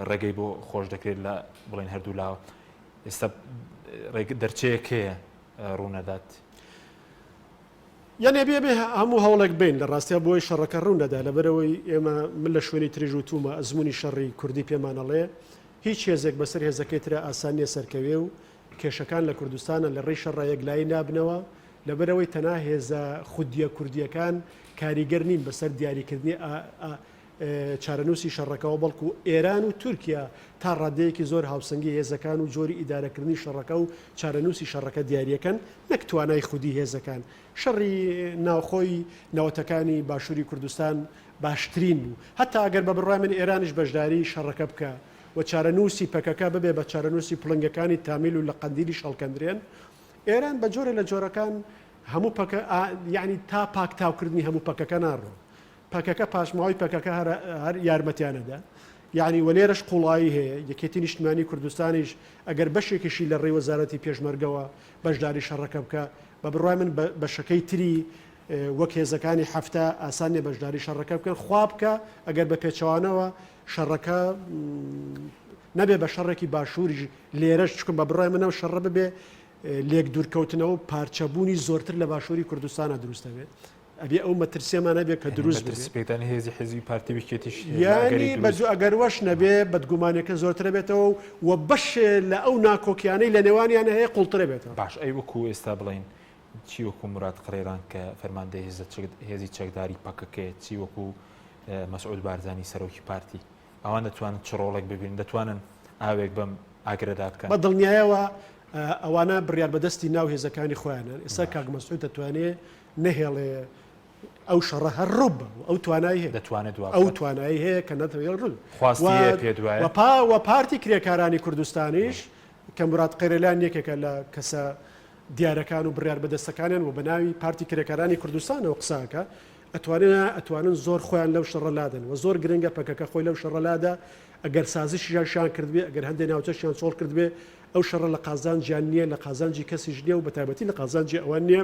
ڕێگەی بۆ خۆش دەکرێت لە بڵێن هەردوو لاوە ئێستا دەرچەیەک هەیە ڕوونەدات. یان ئەبێ ئەبێ هەموو هەوڵێک بین لە ڕاستیا بۆی شەڕەکە ڕوو نەدا لەبەرەوەی ئێمە من لە شوێنی تریش وتومە ئەزمموی شەڕی کوردی پێمانەڵێ هیچ هێزێک بەسەر هێزەکەی ترە ئاسان نییە سەرکەوێ و کێشەکان لە کوردستانە لە ڕێی شەڕە یەکلایی نابنەوە لەبەرەوەی تەنها هێزە خودیە کوردیەکان کاریگەر نین بەسەر دیاریکردنی چارەنووسی شەڕەکەوە، بەڵکو ئێران و تورکیا تا ڕادەیەکی زۆر هاوسەنگی هێزەکان و جۆری ئیدارەکردنی شەڕەکە و چارەنووسی شەڕەکە دیاریەکەن نەک توانای خودی هێزەکان. شەڕی ناوخۆی نەوەتەکانی باشووری کوردستان باشترین بوو. هەتا ئەگەر بە بڕوای من ئێرانیش بەشداری شەڕەکە بکا و چارەنووسی پەکەکە ببێ بە چارەنووسی پڵنگەکانی تامیل و لە قەندیلیش هەڵکەندرێن، ئێران بە جۆرێ لە جۆرەکان هەموو پەکە یانی تا پاکتاوکردنی هەموو پەکەکە ناڕۆ. پەکەکە پاشماوەی پەکەکە هەر هەر یارمەتیان ئەدا یەعنی وە لێرەش قوڵایی هەیە یەکێتی نیشتمانی کوردستانیش ئەگەر بەشێکیشی لە ڕێی وەزارەتی پێشمەرگەوە بەشداری شەڕەکە بکا بە بڕوای من بەشەکەی تری وەک هێزەکانی حەفتا ئاسان نیە بەشداری شەڕەکە بکەن خوا بکا ئەگەر بە پێچەوانەوە شەڕەکە نەبێ بە شەڕێکی باشووریش لێرەش چکم بە بڕای منەوە شەڕە ببێ لێک دوورکەوتنەوە پارچەبوونی زۆرتر لە باشووری کوردستانە دروستە بێت ئەبێ ئەو مەترسیەمان هەبێ کە دروست ببێ. مەترسی پێکدانی هێزی حیزبی پارتی و یەکێتیش لە یانی ئەگەری بە دروست. ئەگەر وەش نەبێ بەدگومانیەکە زۆرترە بێتەوە و بەشێ لە ئەو ناکۆکیانەی لە نێوانیانە هەیە قوڵترە بێتەوە. باش ئەی وەکو ئێستا بڵێین چی وەکو موراد قڕێران کە فەرماندەی هێزە هێزی چەکداری پەکەکەیە چی وەکو مەسعود بارزانی سەرۆکی پارتی ئەوان دەتوانن چ ڕۆڵێک ببینن دەتوانن ئاوێک بەم ئاگرەدا بکەن؟ بە دڵنیایەوە ئەوانە بڕیار بەدەستی ناو هێزەکانی خۆیانن ئێستا کاک مەسعود دەتوانێ نەهێڵێ ئەو شەڕە هەر ڕوو بە ئەو توانای هەیە دەتوانێت دوا ئەو توانایی هەیە کە نەتەوێت ڕوو خواستی هەیە پێت وایە؟ و پا و پارتی کرێکارانی کوردستانیش کە موراد قەیرەلان یەکێکە لە کەسە دیارەکان و بڕیار بەدەستەکانیان و بە ناوی پارتی کرێکارانی کوردستانەوە قساکە ئەتوانن ئەتوانن زۆر خۆیان لەو شەڕە لادەن و زۆر گرنگە پەکەکە خۆی لەو شەڕە لادا ئەگەر سازشیان کردبێ ئەگەر هەندێک ناوچەشیان چۆڵ کردبێ ئەو شەڕە لە قازانجیان نییە، لە قازانجی کەسیش نییە و بەتایبەتی لە قازانجی ئەوان نییە.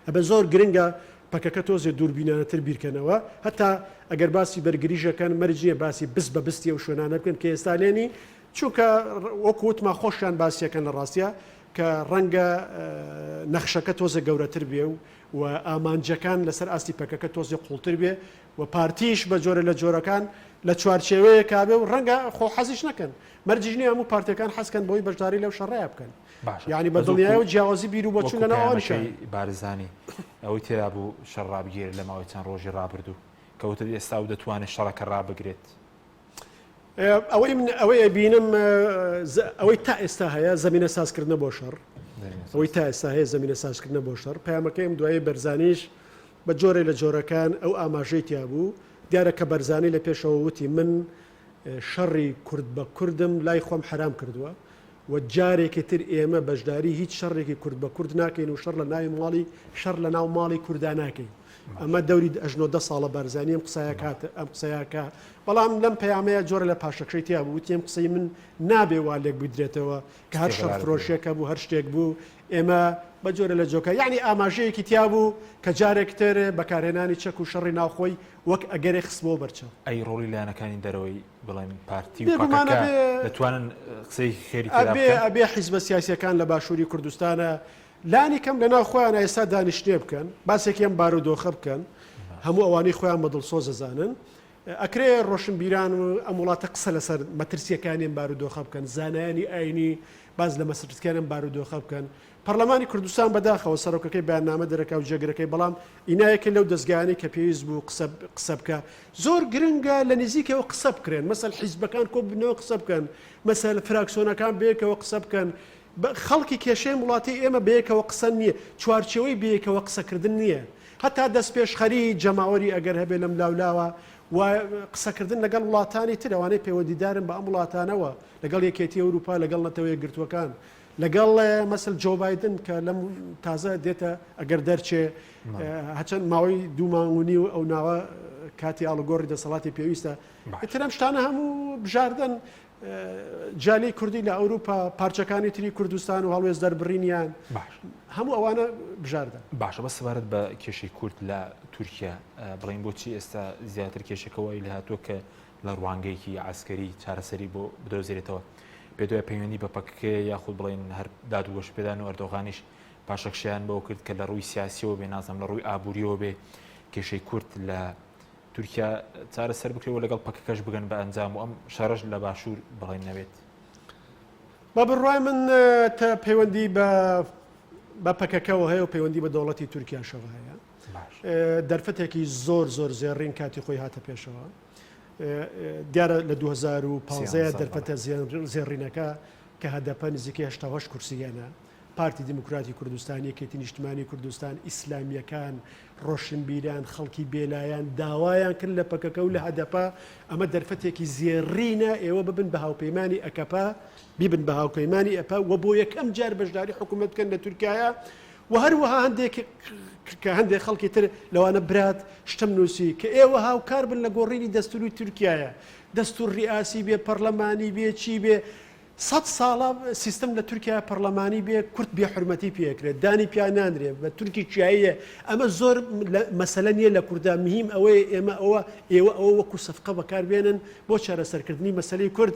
ئەمە زۆر گرنگە پەکەکە تۆزێ دووربینانەتر بیرکەنەوە. هەتا ئەگەر باسی بەرگریش ئەکەن مەرج نییە باسی بست بە بستی ئەو شوێنانە بکەن کە ئێستا لێنی، چونکە وەکو وتمان خۆشیان باسی ئەکەن لە ڕاستیا کە ڕەنگە نەخشەکە تۆزێ گەورەتر بێ و و ئامانجەکان لەسەر ئاستی پەکەکە تۆزێ قوڵتر بێ و پارتیش بە جۆرە لە جۆرەکان. لە چوارچێوەیەکا بێ و ڕەنگە خۆ حەزیش نەکەن مەرجیش نییە هەموو پارتیەکان حەز کەن بۆی بەشداری لەو شەڕەیا بکەن باشە یعنی بە بەس وەکو دڵنیایەوە جیاوازی بیر و بۆچوون وەکو لەناو ئەوانیشا پەیامەکەی هەیە. بارزانی ئەوەی تێدا بوو شەڕ ڕابگیرێت لە ماوەی چەند ڕۆژی ڕابردوو کە وتت ئێستا ئەو دەتوانێت شەڕەکە ڕابگرێت. ئەوەی من ئەوەی ئەبینم ئەوەی تا ئێستا هەیە زەمینە سازکردنە بۆ شەڕ ئەوەی تا ئێستا هەیە زەمینە سازکردنە بۆ شەڕ پەیامەکەیم دوایی بەرزانیش بە جۆرێ لە جۆرەکان ئەو ئاماژەی تیا بوو دیارە کە بەرزانی لە پێشەوە وتی من شەڕی کورد بە کوردم لای خۆم حەرام کردووە و جارێکی تر ئێمە بەشداری هیچ شەڕێکی کورد بە کورد ناکەین و شەڕ لە ناوی ماڵی شەڕ لە ناو ماڵی کوردا ناکەین ئەمە دەوری ئەژنۆ دە ساڵە بارزانی ئەم قسەیە کات ئەم قسەیە کە بەڵام لەم پەیامەیە جۆرە لە پاشەکشەی تیا بوو وتی ئەم قسەی من نابێ وا لێک بدرێتەوە کە هەر شەڕ فرۆشیەکە بوو هەر شتێک بوو ئێمە بە جۆرە لە جۆکە یعنی ئاماژەیەکی تیا بوو کە جارێک تر بەکارهێنانی چەک و شەڕی ناوخۆی وەک ئەگەرێ خستبۆ بەرچاو. ئەی ڕۆڵی لایەنەکانی دەرەوەی بڵێن پارتی و بێگومان پەکەکە ئەبێ دەتوانن قسەیەکی خێری تێدا ئەبێ بکەن؟ ئەبێ حیزبە سیاسیەکان لە باشووری کوردستانە لانی کەم لەناو خۆیان ئێستا دانیشتنێ بکەن باسێکی ئەم بارودۆخە بکەن هەموو ئەوانەی خۆیان بە دڵسۆز ئەزانن ئەکرێ ڕۆشنبیران و ئەم وڵاتە قسە لەسەر مەترسیەکانی ئەم بارودۆخە بکەن زانایانی ئاینی باس لە مەسرتکان ئەم بارودۆخە بکەن پەرلەمانی کوردستان بەداخەوە سەرۆکەکەی بەیاننامە دەرەکا و جێگرەکەی بەڵام ئینا یەکێ لەو دەزگایانەی کە پێویست بوو قسە قسە بکا زۆر گرنگە لە نزیکەوە قسە بکرێن مەسەل حیزبەکان کۆ ببنەوە قسە بکەن مەسەل فراکسۆنەکان بەیەکەوە قسە بکەن خەڵکی کێشەی وڵاتی ئێمە بەیەکەوە قسە نییە چوارچێوەی بەیەکەوە قسەکردن نییە هەتا دەستپێشخەری جەماوەری ئەگەر هەبێ لەم لاولاوە و قسەکردن لەگەڵ وڵاتانی تر ئەوانەی پەیوەندیدارن بە ئەم وڵاتانەوە لەگەڵ یەکێتی ئەوروپا لەگەڵ نەتەوە یەکگرتووەکان لەگەڵ مەسل جۆ بایدن کە لەم تازە دێتە ئەگەر دەرچێ هەچەند ماوەی دوو مانگ و نیو ئەو ناوە کاتی ئاڵوگۆڕی دەسەڵاتی پێویستە ئیتر ئەم شتانە هەموو بژاردەن جالی کوردی لە ئەوروپا پارچەکانی تری کوردستان و هەڵوێست دەربڕینیان باش هەموو ئەوانە بژاردە باشە بە سەبارەت بە کێشەی کورد لە تورکیا بڵین بۆچی ئێستا زیاتر کێشەکە وای لە هاتووە کە لە ڕوانگەیەکی عەسکەری چارەسەری بۆ بدۆزرێتەوە. پێت وایە پەیوەندی بە پەکەکەیە یاخود بڵێین هەر داد و گەشەپێدان و ئەردۆغانیش پاشەکشەیان بەوە کرد کە لە ڕووی سیاسیەوە بێ نازانم لە ڕووی ئابووریەوە بێ کێشەی کورد لە تورکیا چارەسەر بکرێ و لەگەڵ پەکەکەش بگەن بە ئەنجام و ئەم شەڕەش لە باشوور بڵێن نەبێت؟ بە بڕوای من پەیوەندی بە بە پەکەکەوە هەیە و پەیوەندی بە دەوڵەتی تورکیاشەوە هەیە. دەرفەتێکی زۆر زۆر زێڕین کاتی خۆی هاتە پێشەوە. دیارە لە 2015 دەرفەتە زێڕینەکە کە هەدەپە نزیکەی 88 کورسی هێنا پارتی دیموکراتی کوردستان یەکێتی نیشتمانی کوردستان ئیسلامیەکان ڕۆشنبیران خەڵکی بێلایەن داوایان کرد لە پەکەکە و لە هەدەپە ئەمە دەرفەتێکی زێڕینە ئێوە ببن بە هاوپەیمانی ئەکەپە بیبن بە هاوپەیمانی ئەپە و بۆ یەکەم جار بەشداری حکوومەت بکەن لە تورکایە و هەروەها هەندێک کە هەندێک خەڵکی تر لەوانە برات شتم نووسی کە ئێوە هاوکار بن لە گۆڕینی دەستوری تورکایە دەستور ڕیاسی بێ پەرلەمانی بێ چی بێ سەد ساڵە سیستم لە تورکیا پەرلەمانی بێ کورد بێ حرمەتی پێکرێت دانی پیا نانرێ بە تورکی چیاییە ئەمە زۆر مەسەلە نییە لە کووردا مهم ئەوەیە ئێمە ئەوە ئێوە ئەوە وەکو سەفقە بەکاربێنن بۆ چارەسەرکردنی مەسلەی کورد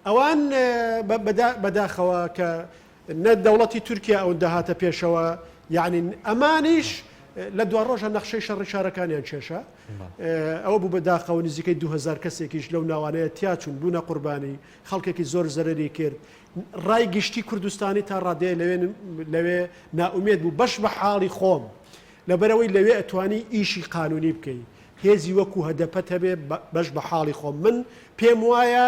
ئەوان بەداخەوە کە نە دەوڵەتی تورکیا ئەوندە هاتە پێشەوە یەعنی ئەمانیش لە دواڕۆژە نەخشەی شەڕی شارەکانیان کێشا ئەوە بوو بە داخەوە نزیکەی 2000 کەسێکیش لەو ناوانەیە تیاچوون بوونە قوربانی خەڵکێکی زۆر زەرری کرد ڕای گشتی کوردستانی تا ڕادەیە لەوێ لەوێ نائومێد بوو بەش بە حاڵی خۆم لەبەرەوەی لەوێ ئەتوانی ئیشی قانونی بکەی هێزی وەکو هەدەپەت هەبێ بەش بە حاڵی خۆم من پێم وایە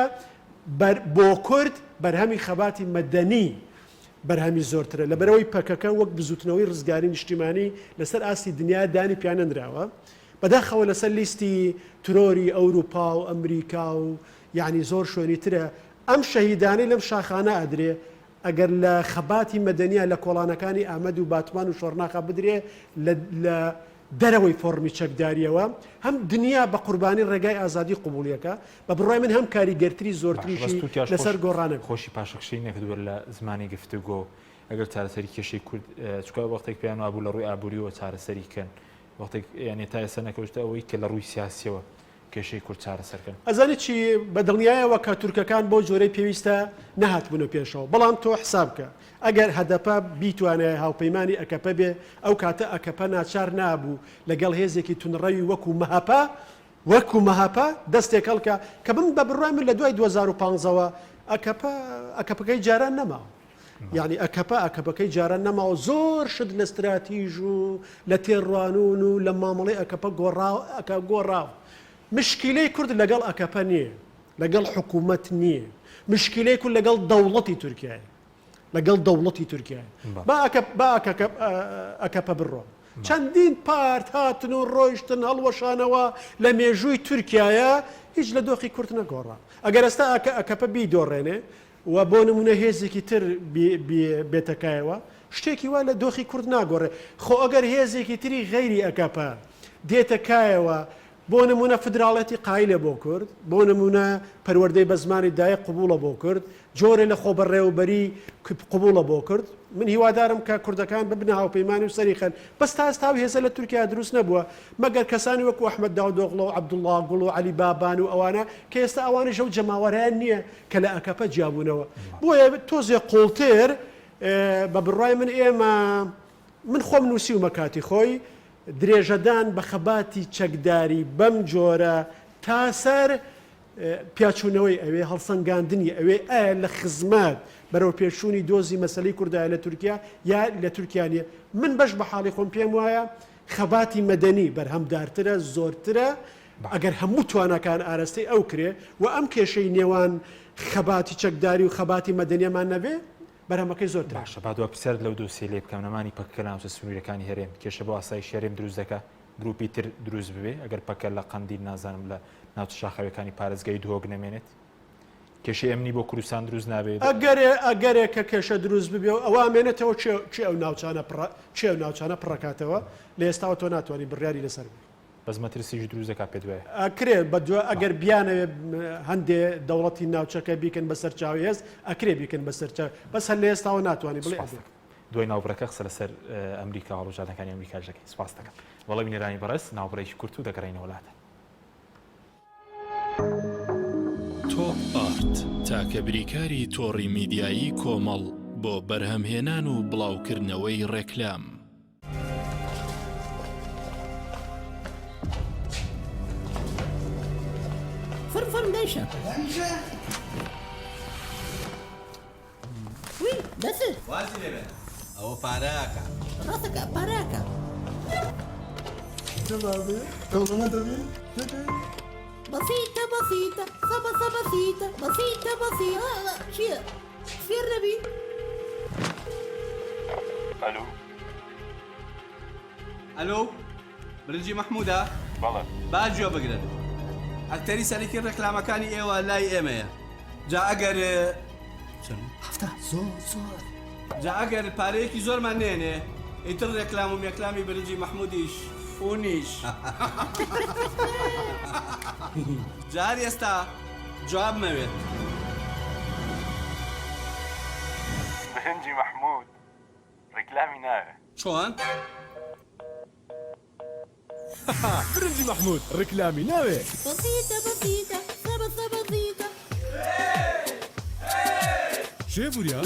بۆ کورد بەرهەمی خەباتی مەدەنی بەرهەمی زۆرترە، لەبەرئەوەی پەکەکە وەک بزوتنەوەی ڕزگاری نیشتیمانی لەسەر ئاستی دنیا دانی پیانەنراوە، بەداخەوە لەسەر لیستی ترۆری ئەوروپا و ئەمریکا و یەعنی زۆر شوێنی ترە، ئەم شەهیدانەی لەم شاخانە ئەدرێ ئەگەر لە خەباتی مەدەنیا لە کۆڵانەکانی ئامەد و باتمان و شۆرناخا بدرێ لە لە دەرەوەی فۆڕمی چەکداریەوە هەم دنیا بە قوربانی ڕێگای ئازادی قبوڵیەکە بە بڕوای من هەم کاریگەرتری باشە بەس زۆرتریشی تورکیاش خۆش لەسەر گۆڕانە. خۆشی پاشەکشەی نەکردووە لە زمانی گفتوگۆ لەگەڵ چارەسەری کێشەی کورد چونکە وەختێک پێیان وابوو لە ڕووی ئابووریەوە چارەسەری کەن وەختێک یعنی تا ئێستا نەکەوتە ئەوەی کە لە ڕووی سیاسیەوە کێشەی کورد چارەسەر کەن. ئەزانی چی بە دڵنیایەوە کە تورکەکان بەو جۆرەی پێویستە نەهاتبوونە پێشەوە بەڵام تۆ حساب کە ئەگەر هەدەپە بیتوانایە هاوپەیمانی ئەکەپە بێ ئەو کاتە ئەکەپە ناچار نابوو لەگەڵ هێزێکی تونڕەوی وەکو مەهەپە. وەکو مەهەپە دەستێک هەڵکا کە من بە بڕوای من لە دوای 2015 ەوە ئەکەپە ئەکەپەکەی جاران نەماوە. یعنی ئەکەپە ئەکەپەکەی جاران نەماوە زۆر شت لە ستراتیژ و لە تێڕوانون و لە مامەڵەی ئەکەپە گۆڕاو ئەکە گۆڕاو مشکیلەی کورد لەگەڵ ئەکەپە نییە لەگەڵ حکوومەت نییە مشکیلەی کورد لەگەڵ دەوڵەتی تورکیایە لەگەڵ دەوڵەتی تورکیایە با با ئەکەپە بڕۆ چەندین پارت هاتن و ڕۆیشتن هەڵوەشانەوە لە مێژووی تورکایە هیچ لە دۆخی کورد نەگۆڕا ئەگەر ئێستا ئەکەپە بیدۆڕێنێ و بۆ نمونە هێزێکی تر بێتەکایەوە شتێکی وا لە دۆخی کورد ناگۆڕێ خۆ ئەگەر هێزێکی تری غەیری ئەکەپە دێتە کایەوە بۆ نموونە فدراڵێتی قایلە بۆ کورد، بۆ نموونە پەروەردەی بە زمانی دایک قبووڵە بۆ کورد، جۆرێ لە خۆبەڕێوەبەری قبووڵە بۆ کورد. من هیوادارم کە کوردەکان ببنە هاوپەیمانی و سەری خەن. بەس تا ئێستا ئەو هێزە لە تورکیا دروست نەبووە، مەگەر کەسانی وەکوو ئەحمەد داودئۆغڵۆ و عەبدوڵڵا گوڵ و عەلی بابان و ئەوانە کە ئێستا ئەوانیش ئەو جەماوەرەیان نییە کە لە ئەکەپە جیابوونەوە. بۆیە تۆزێ قووڵتر بە بڕوای من ئێمە من خۆم نووسیومە کاتی خۆی درێژەدان بە خەباتی چەکداری بەم جۆرە تا سەر پیاچوونەوەی ئەوێ، هەڵسەنگاندنی ئەوێ ئایا لە خزمەت بەرەوپێشچوونی دۆزی مەسەلەی کوردایە لە تورکیا یا لە تورکیا نییە؟ من بەش بە حاڵی خۆم پێم وایە خەباتی مەدەنی بەرهەمدارترە، زۆرترە، ئەگەر هەموو تواناکان ئارەستەی ئەو کرێ و ئەم کێشەی نێوان خەباتی چەکداری و خەباتی مەدەنیەمان نەبێ، بەرهەمەکەی زۆر ترە. باشە با دوا پرسیارت لەو دۆسیەی لێ بکەم، نەمانی پەکەکە لە ناوچە سنووریەکانی هەرێم کێشە بۆ ئاسایشی هەرێم دروست دەکا؟ گروپی تر دروست ببێ ئەگەر پەکە لە قەندیل نازانم لە ناوچە شاخاویەکانی پارێزگای دهۆک نەمێنێت؟ کێشەی ئەمنی بۆ کوردستان دروست نابێ؟ ئەگەرێ ئەگەرێ کە کێشە دروست ببێ و ئەوە ئەمێنێتەوە کێ کێ ئەو ناوچانە پڕە کێ ئەو ناوچانە پڕەکاتەوە لە ئێستاوە تۆ ناتوانی بڕیاری لەسەر بی. بەس مەترسیش دروست دەکات پێت وایە؟ ئەکرێ بە دوا ئەگەر بیانەوێ هەندێ دەوڵەتی ناوچەکە بیکەن بە سەرچاوەی هێز ئەکرێ بیکەن بە سەرچاوە بەس هەر لە ئێستاوە ناتوانی بڵێ سوپاس ئەبێ. دەکەم. دوای ناوبڕەکە قسە لەسەر ئەمریکا و هەڵبژاردنەکانی ئەمریکاش دەکەین. سوپاس دەکەم. بەڵێ بینەرانی بەڕێز ناوبڕێکی کورت و دەگەڕێینەوە لاتان. تۆپ ئارت تاکە بریکاری تۆڕی میدیایی کۆمەڵ بۆ بەرهەمهێنان و بڵاوکردنەوەی ڕێکلام. فڕ فڕ دایشە وی دەست وازی لێ بێنە ئەوە پارەکە ڕاستەکە پارەکە بەسیتە بەسیتە سەبە بەسیتە بەسیتە بەسیتە چییە فێر نەبی ئەلو ئەلۆ برنجی مەحمودە؟ بەڵێ. با گوێ بگرن ئەکتەری سەرەکی ڕێکلامەکانی ئێوە لای ئێمەیە جا ئەگەر چەند؟ هەفتا زۆر زۆر. جا ئەگەر پارەیەکی زۆرمان نێنێ ئیتر ڕێکلام و مێکلامی برنجی مەحمودیش فونیش جا هەر ئێستا جوابمەوێت. برنجی مەحمود ڕیکلامی ناوێ. چۆن؟ برنجی مەحمود ڕیکلامی ناوێ. بەسیتە بەسیتە سەبە سەبەسیتە. شێف وریا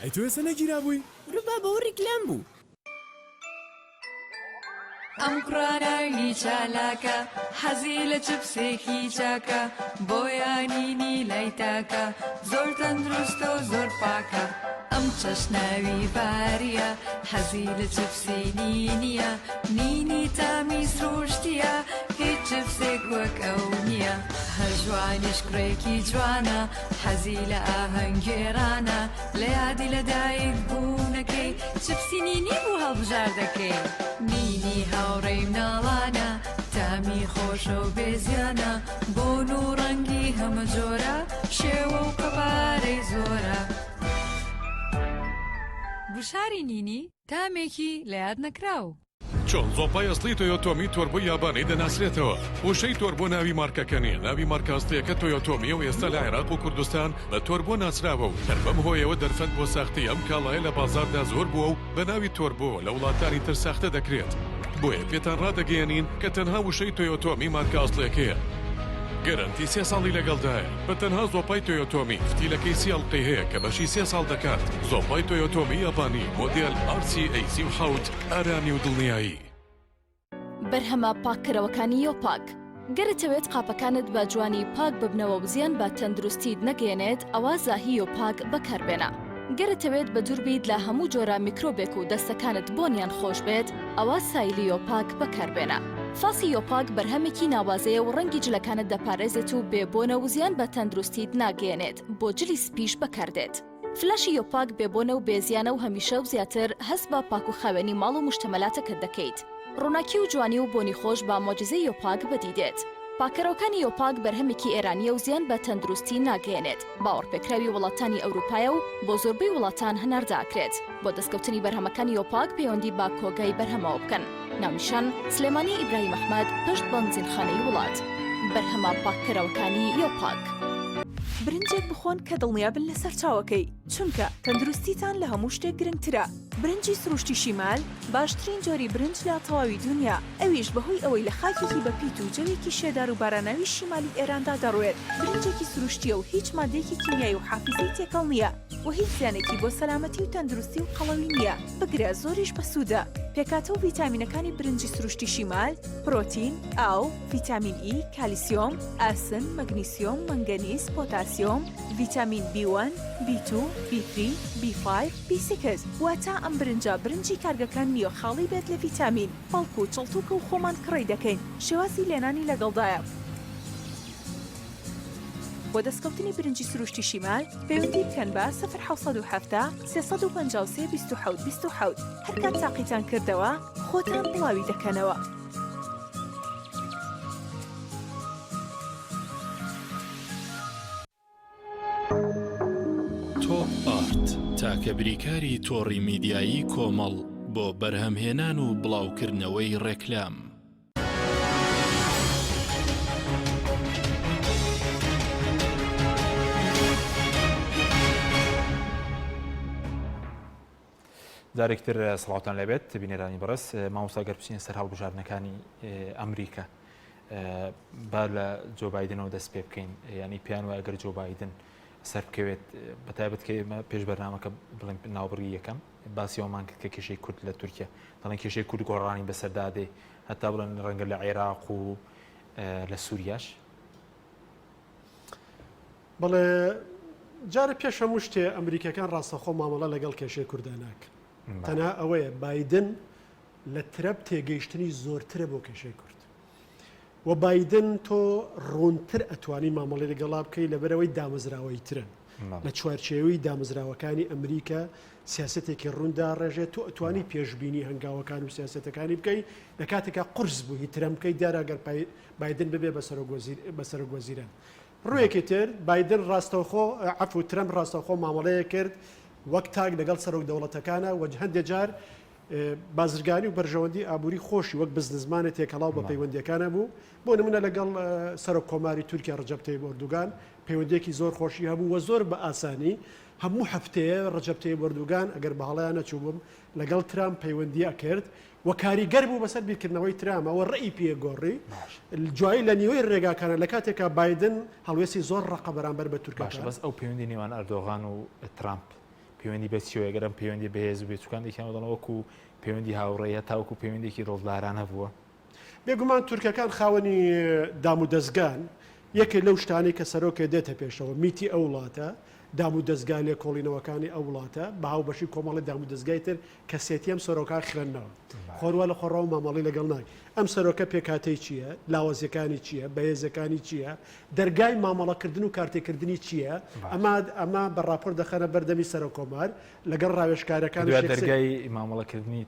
ئەی تۆ ئێستا نەگیرابووی؟ ورە بابە ئەوە ڕیکلام بوو. ئەم کوڕە ناوی چالاکە حەزی لە چپسێکی چاکە بۆیانینی لای تاکە زۆر تەندروستە و زۆر پاکە ئەم چەش ناوی باریە حەزی لە چپسی نینیە نینی تامی سروشتیە هیچ چپسێک وەک ئەو نییە هەژوانیش کوڕێکی جوانە حەزی لە ئاهەنگگێڕانە لە یادی لەدایک بوونەکەی چپسی نینی بوو هەڵبژاردەکەی نینی هاوڕێی مناڵانە تامی خۆشە و بێزیانە بۆن و ڕەنگی هەمە جۆرە شێوە و قەبارەی زۆرە. گوشاری نینی تامێکی لە یاد نەکراو. چۆن زۆپای ئەسڵی تۆیۆتۆمی تۆربۆی یابانی دەناسرێتەوە؟ وشەی تۆربۆ ناوی مارکەکە نییە، ناوی مارکە ئەسڵییەکە تۆیۆتۆمییە و ئێستا لە عێراق و کوردستان بە تۆربۆ ناسراوە و هەر بەم هۆیەوە دەرفەت بۆ ساختەی ئەم کاڵایە لە بازاڕدا زۆر بووە و بە ناوی تۆربۆ لە وڵاتانی تر ساختە دەکرێت. بۆیە پێتان ڕادەگەیەنین کە تەنها وشەی تۆیۆتۆمی مارکە ئەسڵیەکەیە. گەرەنتی سێ ساڵی لەگەڵدایە. بە تەنها زۆپای تۆیۆتۆمی فتیلەکەی سی ئەڵقەی هەیە کە بەشی سێ ساڵ دەکات. زۆپای تۆیۆتۆمی یابانی مۆدێل RCA 37 ئارامی و دڵنیایی. بەرهەمە پاککەرەوەکانی یۆپاک. گەر ئەتەوێت قاپەکانت بە جوانی پاک ببنەوە و زیان بە تەندروستیت نەگەیەنێت ئەوا زاهی یۆپاک بەکاربێنە. گەر ئەتەوێت بەدوور بیت لە هەموو جۆرە میکرۆبێک و دەستەکانت بۆنیان خۆش بێت ئەوا سایلی یۆپاک بەکاربێنە. فاسی یۆپاک بەرهەمێکی ناوازەیە و ڕەنگی جلەکانت دەپارێزێت و بێ بۆنە و زیان بە تەندروستیت ناگەیەنێت بۆ جلی سپیش بەکاردێت. فلاشی یۆپاک بێ بۆنە و بێ زیانە و هەمیشە و زیاتر هەست بە پاک و خاوێنی ماڵ و موشتەمەلاتەکەت دەکەیت. ڕووناکی و جوانی و بۆنی خۆش بە مۆجیزەی یۆپاک بەدی دێت. پاککەرەوەکانی یۆپاک بەرهەمێکی ئێرانییە و زیان بە تەندروستی ناگەیەنێت، باوەڕپێکراوی وڵاتانی ئەوروپایە و بۆ زۆربەی وڵاتان هەناردە ئەکرێت. بۆ دەستکەوتنی بەرهەمەکانی یۆپاک پەیوەندی بە کۆگای بەرهەمەوە بکەن. ناونیشان، سلێمانی ئیبراهیم ئەحمەد، پشت بەنزینخانەی وڵات. بەرهەمە پاککەرەوەکانی یۆپاک. برنجێک بخۆن کە دڵنیابن لە سەرچاوەکەی، چونکە تەندروستیتان لە هەموو شتێک گرنگترە. برنجی سروشتی شیمال باشترین جۆری برنج لە تەواوی دونیا، ئەویش بەهۆی ئەوەی لە خاکێکی بەپیت و جەوێکی شێدار و باراناوی شیمالی ئێراندا دەڕوێت، برنجێکی سروشتییە و هیچ مادەیەکی کیمیایی و حافیزەی تێکەڵ نییە و هیچ زیانێکی بۆ سەلامەتی و تەندروستی و قەڵەوی نییە، بگرە زۆریش بەسوودە. پێکهاتە و ڤیتامینەکانی برنجی سروشتی شیمال، پرۆتین، ئاو، ڤیتامین ئی، کالیسیۆم، ئاسن، مەگنیسیۆم، مەنگەنیز، پۆتاسیۆم، ڤیتامین بی وەن، بی توو، بی تری، بی فایڤ، بی سیکس، واتە ئەم برنجە برنجی کارگەکان نییە خاڵی بێت لە ڤیتامین، بەڵکو چڵتوکە و خۆمان کڕی دەکەین، شێوازی لێنانی لەگەڵدایە. بۆ دەستکەوتنی برنجی سروشتی شیمال پەیوەندی بکەن بە، 0770 353 27 27، هەرکات تاقیتان کردەوە خۆتان بڵاوی دەکەنەوە. تۆپ ئارت، تاکە بریکاری تۆڕی میدیایی کۆمەڵ بۆ بەرهەمهێنان و بڵاوکردنەوەی ڕێکلام. جارێکی تر سڵاوتان لێبێت بینەرانی بەڕێز مامۆستا گەر بچینە سەر هەڵبژاردنەکانی ئەمریکا با لە جۆ بایدنەوە دەست پێ بکەین ینی پێیان وایە گەر جۆ بایدن سەر بکەوێت بە تایبەت کە ئێمە پێش بەرنامەکە بڵێن ناوبڕی یەکەم باسی ئەومان کرد کە کێشەی کورد لە تورکیا دەڵێن کێشەی کورد گۆڕانی بەسەردا دێ هەتا بڵێن ڕەنگە لە عێراق و لە سووریاش بەڵێ جارێ پێش هەموو شتێ ئەمریکیەکان ڕاستەخۆ مامەڵە لەگەڵ کێشەی کوردا ناکەن تەنها ئەوەیە بایدن لە ترەپ تێگەیشتنی زۆرترە بۆ کێشەی کورد و بایدن تۆ ڕوونتر ئەتوانی مامەڵی لەگەڵا بکەی لەبەرەوەی دامەزراوەی ترن لە چوارچێوەی دامەزراوەکانی ئەمریکا سیاستێکی ڕووندا ڕێژێت تۆ ئەتوانی پێشبینی هەنگاوەکان و سیاستەکانی بکەی لە کاتێکا قرس بوو هی ترەم بکەی دیارە گەر بایدن ببێ بە سەرۆک وەزیران ڕوویەکی تر، بایدن ڕاستەوخۆ، عەفو، ترەمپ ڕاستەوخۆ مامەڵەیەک کرد وەک تاک لەگەڵ سەرۆک دەوڵەتەکانە و هەندێ جار بازرگانی و بەرژەوەندی ئابووری خۆشی وەک بزنسمانێ تێکەڵاو بە پەیوەندییەکانە بوو. بۆ نموونە لەگەڵ سەرۆک کۆماری تورکیا ڕەجەب تەیب ئۆردوگان پەیوەندییەکی زۆر خۆشی هەبوو و زۆر بە ئاسانی هەموو هەفتەیە ڕەجەب تەیب ئۆردوگان ئەگەر بە هەڵەیا نەچووبم لەگەڵ ترامپ پەیوەندی ئەکرد و کاریگەر بوو بەسەر بیرکردنەوەی ترامەوە ڕێی پێ گۆڕی جوایی لە نیوەی ڕێگاکانە لە کاتێکا بایدن هەڵوێستی زۆر ڕەقە بەرامبەر بە تورکەکان. باشە بەس ئەو پەیوەندی نێوان ئەردۆغان و ترامپ پەیوەندی بە چیەوە گەر ئەم پەیوەندی بەهێز بێت چونکە هەندێکیان دەڵێن وەکو پەیوەندی هاوڕێ هەتاوەکو پەیوەندێکی دڵدارانە بووە. بێگومان تورکەکان خاوەنی دامودەزگان، یەکێ لەو شتانەی کە سەرۆکێ دێتە پێشەوە میتی ئەو وڵاتە، دامودەزگا لێکۆڵینەوەکانی ئەو وڵاتە، بە هاوبەشی کۆمەڵی دامودەزگای تر کەسێتی ئەم سەرۆکە خوێندنەوە. خۆروا لە خۆڕەوە مامەڵەی لەگەڵ ناکرێت. ئەم سەرۆکە پێکهاتەی چییە؟ لاوازییەکانی چییە؟ بەهێزییەکانی چییە؟ دەرگای مامەڵەکردن و کارتێکردنی چییە؟ ئەمە ئەمە بە ڕاپۆرت دەخەنە بەر دەمی سەرۆککۆمار لەگەڵ ڕاوێژکارەکانیش دوا یەکسەر. دەرگای مامەڵەکردنی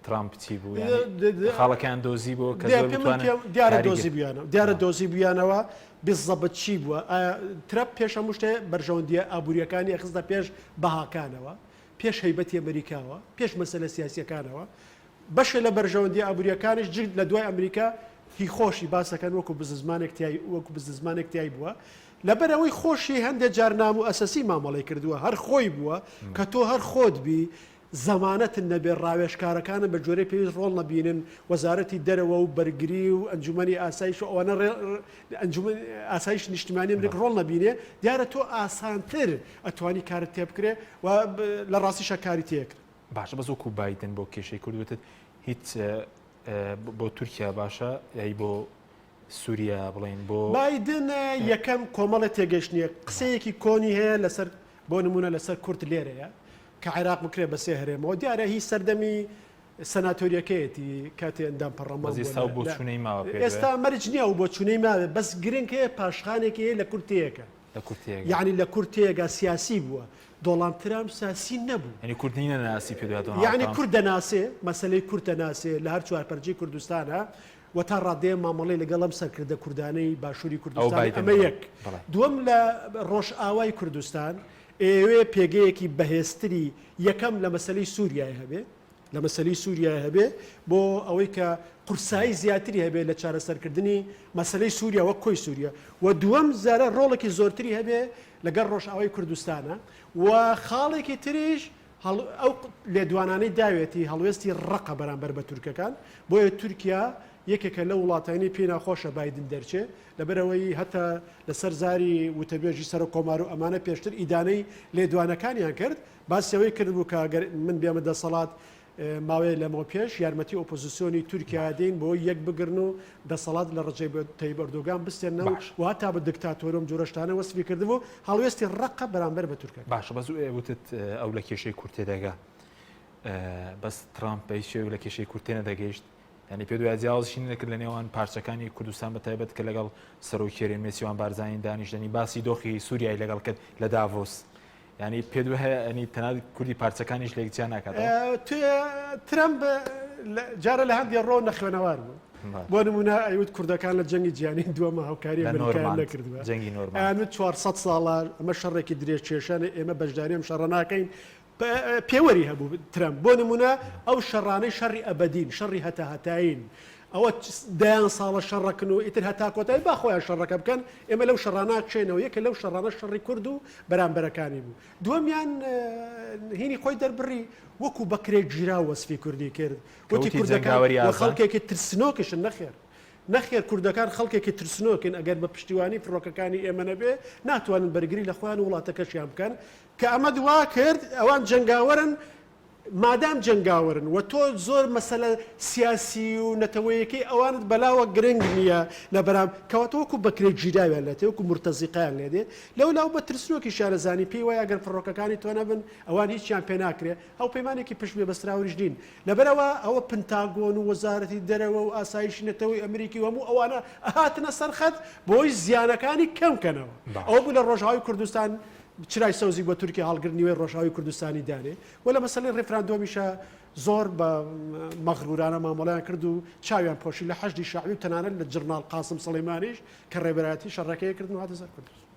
ترامپ چی بوو؟ یانی خاڵەکەیان دۆزیبووە کە زۆر بتوانن دیارە کاریگەر. دۆزیبوویانەوە. دیارە دۆزیبوویانەوە بالضبط چی بووە؟ ئایا ترەمپ پێش هەموو شتێ بەرژەوەندییە ئابوورییەکانی ئەخستە پێش بەهاکانەوە؟ پێش هەیبەتی ئەمریکاوە، پێش مەسەلە سیاسییەکانەوە، بەشێ لە بەرژەوەندییە ئابوورییەکانیش جگد لە دوای ئەمریکا هی خۆشی باس دەکەن وەکوو بزنسمانێک تیای وەکوو بزنسمانێک تیای بووە لەبەر ئەوەی خۆشی هەندێ جار ناموئەسەسی مامەڵەی کردووە هەر خۆی بووە کە تۆ هەر خۆت بی زەمانەتت نەبێ ڕاوێژکارەکانت بە گوێرەی پێویست ڕۆڵ نەبینن وەزارەتی دەرەوە و بەرگری و ئەنجومەنی ئاسایش و ئەوانە ئەنجومەنی ئاسایش نیشتمانی ئەمریک ڕۆڵ نەبینێ دیارە تۆ ئاسانتر ئەتوانی کارت تێ بکرێ و لە ڕاستیشا کاری تێ کرد. باشە بەس وەکو بایدن بۆ کێشەی کورد وتت هیچ بۆ تورکیا باشە یای بۆ. سووریا بڵێین بۆ بایدن یەکەم کۆمەڵی تێگەشتنیە قسەیەکی کۆنی هەیە لەسەر بۆ نمونە لەسەر کورد لێرەیە کە عێراق بکرێ بە سێ هەرێمەوە دیارە هی سەردەمی سەناتۆریەکەیەتی کاتێ ئەندام پەڕلەمان بەس ئێستا ئەو بۆچوونەی ماوە پێت وایە؟ ئێستا مەرج نییە ئەو بۆچوونەی ماوێ بەس گرنگ هەیە پاشخانێکی هەیە لە کورد تێیەکە لە کورد تێگا یعنی لە کورد تێگا سیاسی بووە دۆڵاند ترامپ سیاسی نەبوو. یعنی کورد نی نەناسی پێت وایە دۆناڵد یعنی ترامپ؟ کورد دەناسێ مەسەلەی کورد دەناسێ لە هەر چوارپەرجەی کوردستانە و تا ڕادەیە مامەڵەی لەگەڵ ئەم سەرکردە کوردانەی باشووری ئەو کوردستان بایدن ئەمە بڵێ یەک بەڵێ. دووەم لە ڕۆژئاوای کوردستان ئەیەوێ پێگەیەکی بەهێزتری یەکەم لە مەسەلەی سووریای هەبێ لە مەسەلەی سووریای هەبێ بۆ ئەوەی کە قورسایی زیاتری هەبێ لە چارەسەرکردنی مەسەلەی سووریا وەک کۆی سووریا و دووەم زارە ڕۆڵێکی زۆرتری هەبێ لەگەڵ ڕۆژئاوای کوردستانە و خاڵێکی تریش ئەو لێدوانانەی داوێتی هەڵوێستی ڕەقە بەرامبەر بە تورکەکان بۆیە تورکیا یەکێکە لەو وڵاتانی پێی ناخۆشە بایدن دەرچێ لەبەرئەوەی هەتا لەسەر زاری وتەبێژی سەرۆک کۆمار و ئەمانە پێشتر ئیدانەی لێدوانەکانیان کرد باسی ئەوەی کردبوو کە گەر من بێمە دەسەڵات ماوەیە لەمەو پێش یارمەتی ئۆپۆزیسیۆنی تورکیا دێین بۆ یەک بگرن و دەسەڵات لە ڕەجەب تەیب ئەردۆگان بستێننەوە باش. و هەتا بە دکتاتۆر و ئەم جۆرە شتانە وەسفی کردبوو هەڵوێستی ڕەقە بەرامبەر بە تورکەکان. باشە بەس وتت ئەو لە کێشەی کورد تێدەگا بەس ترامپ بە هیچ شێوەیەک لە کێشەی کورد تێنەدەگەیشت یانی پێت وایە جیاوازیشی نەدەکرد لە نێوان پارچەکانی کوردستان بە تایبەت کە لەگەڵ سەرۆکی هەرێم نێچیروان بارزانی دانیشتنی باسی دۆخی سووریای لەگەڵ کرد لە داڤۆس یانی پێت وایە ئەنی تەنانەت کوردی پارچەکانیش لێک جیا ناکاتەوە؟ ترەمپ جارە لە هەندێ ڕۆ نەخوێنەوار بوو. بۆ نمونە ئەیوت کوردەکان لە جەنگی جیهانی دووەمە هاوکاری ئەمریکایان نەکردووە. جەنگی نۆرماند. ئەیانوت 400 ساڵە ئەمە شەڕێکی درێژکێشانە ئێمە بەشداری ئەم شەڕە ناکەین. پێوەری هەبوو ترەمپ بۆ نمونە ئەو شەڕانەی شەڕی ئەبەدین شەڕی هەتاهەتایین ئەوە دەیان ساڵە شەڕەکن و ئیتر هەتا کۆتایی با خۆیان شەڕەکە بکەن ئێمە لەو شەڕانە کشێنەوە یەکە لەو شەڕانە شەڕی کورد و بەرامبەرەکانی بوو دووەمیان هینی خۆی دەربڕی وەکو بەکرێ گیرا وەسفی کوردی کرد وتی کوردەکان خەڵکێکی ترسنۆکشن نەخێر نەخێر کوردەکان خەڵکێکی ترسنۆکن ئەگەر بە پشتیوانی فڕۆکەکانی ئێمە نەبێ ناتوانن بەرگری لە خۆیان و وڵاتەکەشیان بکەن کە ئەمەت وا کرد ئەوان جەنگاوەرن مادام جەنگاوەرن و تۆ زۆر مەسەلە سیاسی و نەتەوەیەکەی ئەوانت بەلاوە گرنگ نییە لە بەرام کەواتە وەکو بەکرێ گیراویان لێ وەکو مورتەزیقەیان لێ دێ لەولاو بە ترسنۆکیشیان ئەزانی پێی وایە ئەگەر فڕۆکەکانی تۆ نەبن ئەوان هیچیان پێ ناکرێ هاوپەیمانێکی پشت بێ بەستراوریش نین لەبەرئەوە ئەوە پنتاگۆن و وەزارەتی دەرەوە و ئاسایشی نەتەوەی ئەمریکی و هەموو ئەوانە ئەهاتنە سەر خەت بۆی زیانەکانی کەم کەنەوە ئەوە بوو لە ڕۆژئاوای کوردستان چرای سەوزی بۆ تورکیا هەڵگرت نیوەی ڕۆژئاوای کوردستانی دانێ و لە مەسەلەی ڕیفراندۆمیشا زۆر بە مەغرورانە مامەڵەیان کرد و چاویان پۆشی لە حەشدی شەعبی و تەنانەت لە جڕناڵ قاسم سڵیمانیش کە ڕێبەرایەتی شەڕەکەی کردن و هاتە سەر کوردستان.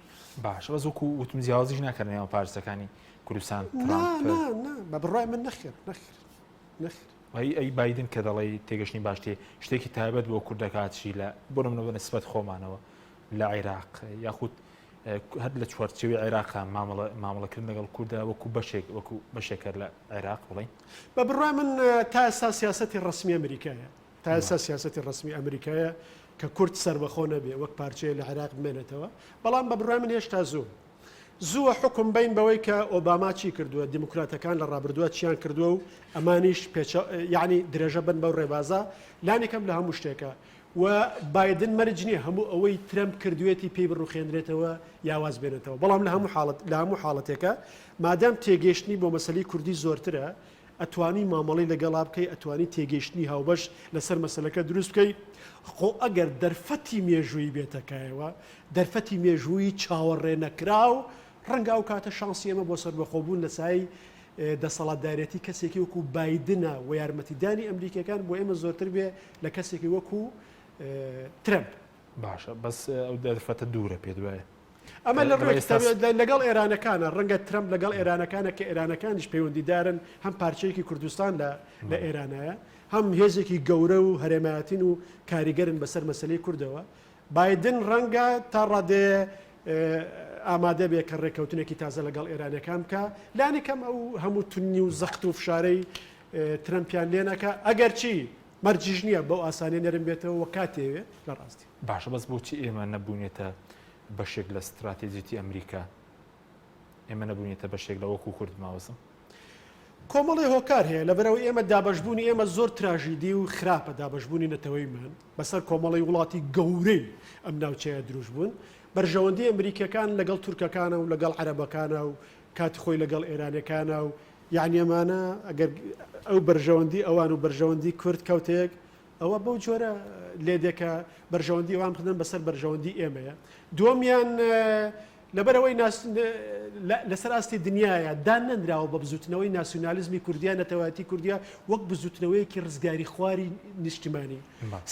باشە بەس وەکو وتم جیاوازیش ناکەن لە نێوان پارچەکانی کوردستان نا نا نا بە بڕوای من نەخێر نەخێر نەخێر. ئەی ئەی بایدن کە دەڵێی تێگەشتنی باشترە شتێکی تایبەت بۆ کورد دەکات چی لە بۆ نمونە بە نسبەت خۆمانەوە لە عێراق یاخود هەر لە چوارچێوەی عێراقا مامەڵە مامەڵەکردن لەگەڵ کوردە وەکو بەشێک وەکو بەشێکە لە عێراق بڵێین؟ بە بڕوای من تا ئێستا سیاسەتی ڕەسمی ئەمریکایە تا ئێستا سیاسەتی ڕەسمی ئەمریکایە کە کورد سەربەخۆ نەبێ وەک پارچەیە لە عێراق بمێنێتەوە بەڵام بە بڕوای من هێشتا زوو زووە حوکم بەین بەوەی کە ئۆباما چی کردووە دیموکراتەکان لە ڕابردووە چیان کردووە و ئەمانیش پێچە یعنی درێژە بن بەو ڕێبازە لانیکەم لە هەموو شتێکە و بایدن مەرج نییە هەموو ئەوەی ترەمپ کردوێتی پێی بڕوخێنرێتەوە یا واز بێنێتەوە بەڵام لە هەموو حاڵەت لە هەموو حاڵەتێکە مادام تێگەیشتنی بۆ مەسەلەی کوردی زۆرترە ئەتوانی مامەڵەی لەگەڵا بکەی ئەتوانی تێگەیشتنی هاوبەش لەسەر مەسەلەکە دروست بکەی خۆ ئەگەر دەرفەتی مێژوویی بێتە کایەوە دەرفەتی مێژوویی چاوەڕێ نەکراو ڕەنگە ئەو کاتە شانسی ئێمە بۆ سەربەخۆبوون لە سایەی دەسەڵاتدارێتی کەسێکی وەکو بایدنە و یارمەتیدانی ئەمریکیەکان بۆ ئێمە زۆرتر بێ لە کەسێکی وەکو ترەمپ. باشە بەس ئەو دەرفەتە دوورە پێت وایە؟ ئەمە لە ڕووی لەگەڵ ئێرانەکانە ڕەنگە ترەمپ لەگەڵ ئێرانەکانە کە ئێرانەکانیش پەیوەندیدارن هەم پارچەیەکی کوردستان لە لە ئێرانایە هەم هێزێکی گەورە و هەرێمایەتین و کاریگەرن بەسەر مەسلەی کوردەوە بایدن ڕەنگە تا ڕادەیە ئامادە بێ کە ڕێککەوتنێکی تازە لەگەڵ ئێرانیەکان بکا، لانی کەم ئەو هەموو تونی و زەخت و فشارەی ترەمپیان لێ نەکا، ئەگەرچی مەرجیش نییە بەو ئاسانیە نەرم بێتەوە و کات دەیەوێ لە ڕاستی. باشە بەس بۆچی ئێمە نەبووینەتە بەشێک لە ستراتێجیتی ئەمریکا؟ ئێمە نەبووینەتە بەشێک لە وەکو کورد ماوەزم؟ کۆمەڵێ هۆکار هەیە، لەبەرئەوەی ئێمە دابەشبوونی ئێمە زۆر تراژیدی و خراپە، دابەشبوونی نەتەوەیمان بەسەر کۆمەڵی وڵاتی گەورەی ئەم ناوچەیە دروست بوون، بەرژەوەندی ئەمریکیەکان لەگەڵ تورکەکانە و لەگەڵ عەرەبەکانە و کاتی خۆی لەگەڵ ئێرانیەکانە و یەعنی ئەمانە ئەگەر ئەو بەرژەوەندی ئەوان و بەرژەوەندی کورد کەوتە یەک ئەوە بەو جۆرە لێدێ کە بەرژەوەندی ئەوان بخدن بەسەر بەرژەوەندی ئێمەیە. دووەمیان لەبەرئەوەی لەسەر ئاستی دنیایە دان نەنراوە بە بزوتنەوەی ناسیونالیزمی کوردیا نەتەوایەتی کوردیا وەک بزوتنەوەیەکی ڕزگاریخواری نیشتیمانی.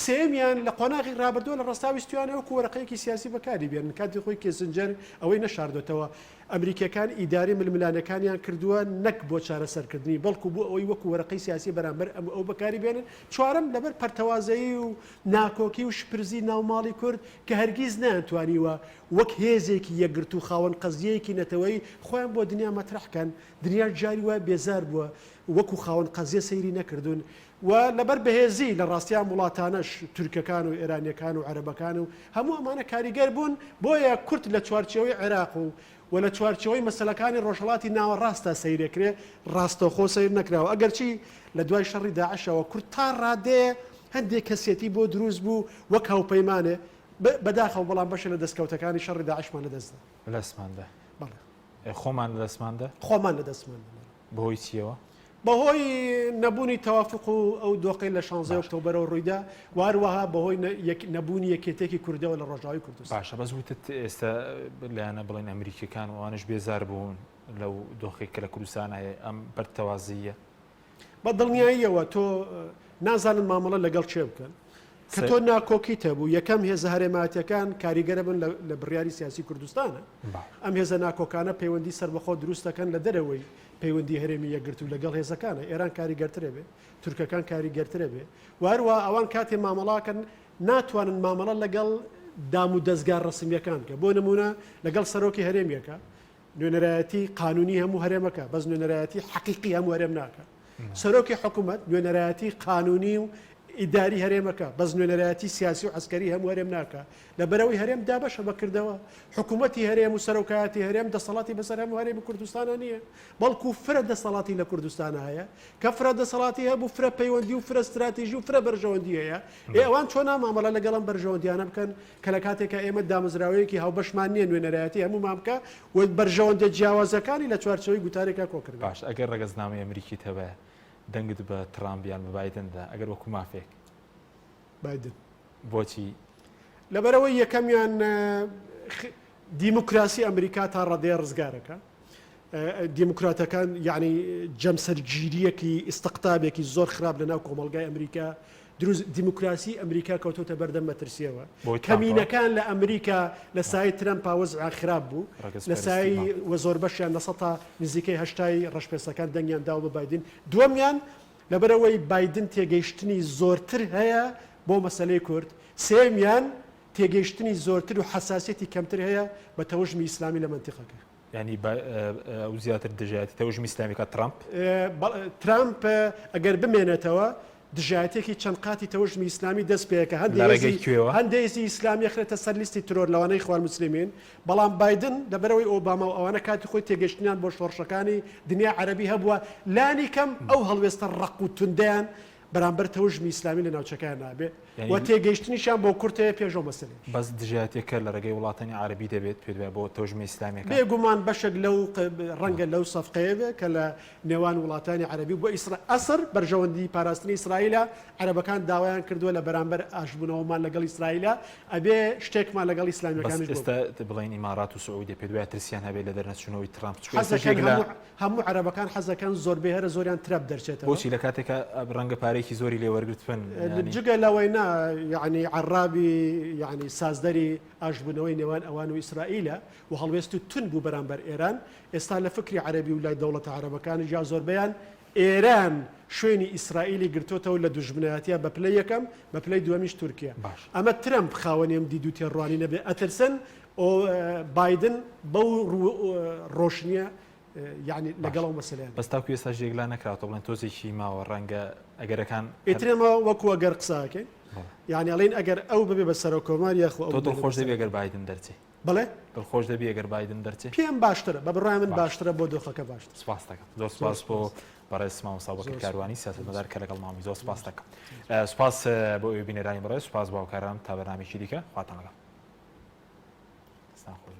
سێیەمیان لە قۆناغی ڕابردووە لە ڕاستا ویستویانە وەکو وەرەقەیەکی سیاسی بەکاری بێنن کاتی خۆی کێسنجەر ئەوەی نەشاردۆتەوە ئەمریکیەکان ئیدارەی ململانێکانیان کردووە نەک بۆ چارەسەرکردنی بەڵکو بۆ ئەوەی وەکو وەرەقەی سیاسی بەرامبەر ئەم و ئەو بەکاری بێنن چوارەم لەبەر پەرتەوازەیی و ناکۆکی و شپرزی ناو ماڵی کورد کە هەرگیز نەیانتوانیوە وەک هێزێکی یەکگرتوو خاوەن قەزیەیەکی نەتەوەیی خۆیان بۆ دنیا مەترەح کەن، دنیاش جاری وایە بێزار بووە وەکو خاوەن قەزیە سەیری نەکردوون و لەبەر بەهێزی لە ڕاستی ئەم وڵاتانەش تورکەکان و ئێرانیەکان و عەرەبەکان و هەموو ئەمانە کاریگەر بوون بۆیە کورد لە چوارچێوەی عێراق و و لە چوارچێوەی مەسەلەکانی ڕۆژهەڵاتی ناوەڕاستدا سەیرەکرێ ڕاستەوخۆ سەیر نەکراوە ئەگەرچی لە دوای شەڕی داعشەوە کورد تا ڕادەیە هەندێک کەسێتی بۆ دروست بوو وەک هاوپەیمانێ بەداخەوە بەڵام بەشێ لە دەستکەوتەکانی شەڕی داعشمان لەدەست دا. لەدەستمان دا. بەڵێ. خۆمان لەدەستمان دا؟ خۆمان لەدەستمان دا. بەهۆی چییەوە؟ بەهۆی نەبوونی تەوافوق و ئەو دۆخەی لە شانزەی ئۆکتۆبەرەوە ڕوویدا و هەروەها بەهۆی نەبوونی یەکێتییەکی کوردییەوە لە ڕۆژئاوای کوردستان. باشە بەس وتت ئێستا لایەنە بڵێن ئەمریکییەکان و ئەوانەش بێزار بوون لەو دۆخەی کە لە کوردستان هەیە ئەم پەرتەوازەییە. بە دڵنیاییەوە تۆ نازانن مامەڵە لەگەڵ کێ بکەن. کە تۆ ناکۆکیت هەبوو یەکەم هێزە هەرێمایەتیەکان کاریگەرە بن لە بڕیاری سیاسی کوردستانە. ئەم هێزە ناکۆکانە پەیوەندی سەربەخۆ دروست دەکەن لە دەرەوەی پەیوەندی هەرێمی یەکگرتوو لەگەڵ هێزەکانە. ئێران کاریگەرترە بێ، تورکەکان کاریگەرترە بێ و هەروەها ئەوان کاتێ مامەڵاکەن ناتوانن مامەڵە لەگەڵ دام و دەزگا ڕەسمیەکان بکە. بۆ نمونە لەگەڵ سەرۆکی هەرێمیەکە نوێنەرایەتی قانونی هەموو هەرێمەکە بەس نوێنەرایەتی حەقیقی هەموو هەرێم ناکە. سەرۆکی حکومەت نوێنەرایەتی قانونی و ئیداری هەرێمەکە بەس نوێنەرایەتی سیاسی و عەسکەری هەموو هەرێم ناکا لەبەرئەوەی هەرێم دابەشە بە کردەوە حکومەتی هەرێم و سەرۆکایەتی هەرێم دەسەڵاتی بەسەر هەموو هەرێمی کوردستانا نییە بەڵکو فرە دەسەڵاتی لە کوردستانا هەیە کە فرە دەسەڵاتی هەبوو فرە پەیوەندی و فرە ستراتیژی و فرە بەرژەوەندی هەیە ئێ ئەوان چۆنا مامەڵە لەگەڵ ئەم بەرژەوەندیانە بکەن کە لە کاتێکا ئێمە دامەزراوەیەکی هاوبەشمان نییە نوێنەرایەتی هەموومان بکا و بەرژەوەندە جیاوازەکانی لە چوارچێوەی گوتارێکا کۆکردبێت. باش ئەگەر ڕەگەزنامەی ئەمریکیت هەبایە دەنگت بە ترامپ یان بە بایدن دا ئەگەر وەکو مافێک؟ بایدن. بۆچی؟ لەبەرئەوەی یەکەمیان دیموکراسی ئەمریکا تا ڕادەیە ڕزگارەکە. دیموکراتەکان یەعنی جەمسەرگیرییەکی ئیستقتابێکی زۆر خراپ لە ناو کۆمەڵگای ئەمریکا دروست دیموکراسی ئەمریکا کەوتۆتە بەردەم مەترسیەوە کەمینەکان لە ئەمریکا لە سای ترەمپا وەزعیان خراپ بوو لە سای وە زۆربەشیان لە سەتا نزیکەی هەشتای ڕەشپێستەکان دەنگیان داوە بە بایدن دووەمیان لەبەرئەوەی بایدن تێگەیشتنی زۆرتر هەیە بۆ مەسەلەی کورد سێیەمیان تێگەیشتنی زۆرتر و حەساسیەتی کەمتر هەیە بە تەوژمی ئیسلامی لە مەنتیقەکە. یانی ئەو زیاتر دژایەتی تەوژمی ئیسلامی کات ترامپ؟ ترامپ ئەگەر بمێنێتەوە دژایەتێکی چەند قاتی تەوژمی ئیسلامی دەست پێکە هەندێک هێزی ئیسلامی ئەخرێتە سەر لیستی ترۆر لەوانەی ئیخوان موسلیمین بەڵام بایدن لەبەرئەوەی ئۆباما و ئەوانە کاتی خۆی تێگەشتنیان بۆ شۆڕشەکانی دنیای عەرەبی هەبووە لانی کەم ئەو هەڵوێستە ڕەق و توندەیان بەرامبەر تەوژمی ئیسلامی لە ناوچەکەیان نابێ و تێگەیشتنیشیان بۆ کورد هەیە پێش ئەو مەسەلەیەش. بەس دژایەتیەکە لە ڕێگەی وڵاتانی عەرەبی دەبێت پێت وایە بۆ تەوژمە ئیسلامیەکان؟ بێگومان بەشێک لەو ڕەنگە لەو سەفقەیە بێ کە لە نێوان وڵاتانی عەرەبی و بۆ ئیسرا ئەسر بەرژەوەندی پاراستنی ئیسرائیلە عەرەبەکان داوایان کردووە لە بەرامبەر ئاشتبوونەوەمان لەگەڵ ئیسرائیلە ئەبێ شتێکمان لەگەڵ بەس ئیسلامیەکانیش بۆ ئێستا بڵێین ئیمارات و سعودیە پێت وایە ترسیان هەبێت لە دەرنەچوونەوەی ترامپ چونکە حەز ئێستاش دەکەن یەک لە هەموو هەموو عەرەبەکان حەزەکەن زۆربەی هەرە زۆریان ترەپ دەرچێتەوە. بۆچی لە کاتێکا ڕەنگە پارەیەکی زۆری لێ وەرگرتبن یانی. جگە لەوەی نا یانی عەڕابی یانی سازدەری ئاشتبوونەوەی نێوان ئەوان و ئیسرائیلە و هەڵوێستی توند بوو بەرامبەر ئێران ئێستا لە فکری عەرەبی و لای دەوڵەتە عەرەبەکانیش یا زۆربەیان ئێران شوێنی ئیسرائیلی گرتۆتەوە لە دوژمنایەتیا بە پلەی یەکەم بە پلەی دووەمیش تورکیا باش. ئەمە ترەمپ خاوەنی ئەم دید و تێڕوانینە بێ ئەترسن ئۆ بایدن بەو ڕۆشنیە یعنی لەگەڵ ئەو مەسەلەیان. بەس تاکو ئێستاش یەکلا نەکراوەتەوە بڵێن تۆزێکی ماوە ڕەنگە ئەگەرەکان ئیتر ئێمە وەکو ئەگەر قسە ئەکەین یعنی ئەڵێین ئەگەر ئەو ببێ بە سەرۆک کۆمار یاخۆ ئەو تۆ دڵخۆش دەبی ئەگەر بایدن دەرچێ؟ بەڵێ دڵخۆش دەبی ئەگەر بایدن دەرچێ؟ پێم باشترە بە بڕوای من باشترە بۆ دۆخەکە باشتر. سپاس دەکەم زۆر سپاس بۆ. بەڕێز مامۆستا بەکر کاروانی سیاسەتمەدار کە لەگەڵ مامی زۆر سپاس دەکەم. سپاس بۆ ئێوەی بینەرانی بەڕێز، سپاس بۆ هاوکارانم تا بەرنامەیەکی دیکە خواتان لەگەڵ. دەستان خۆش بێت.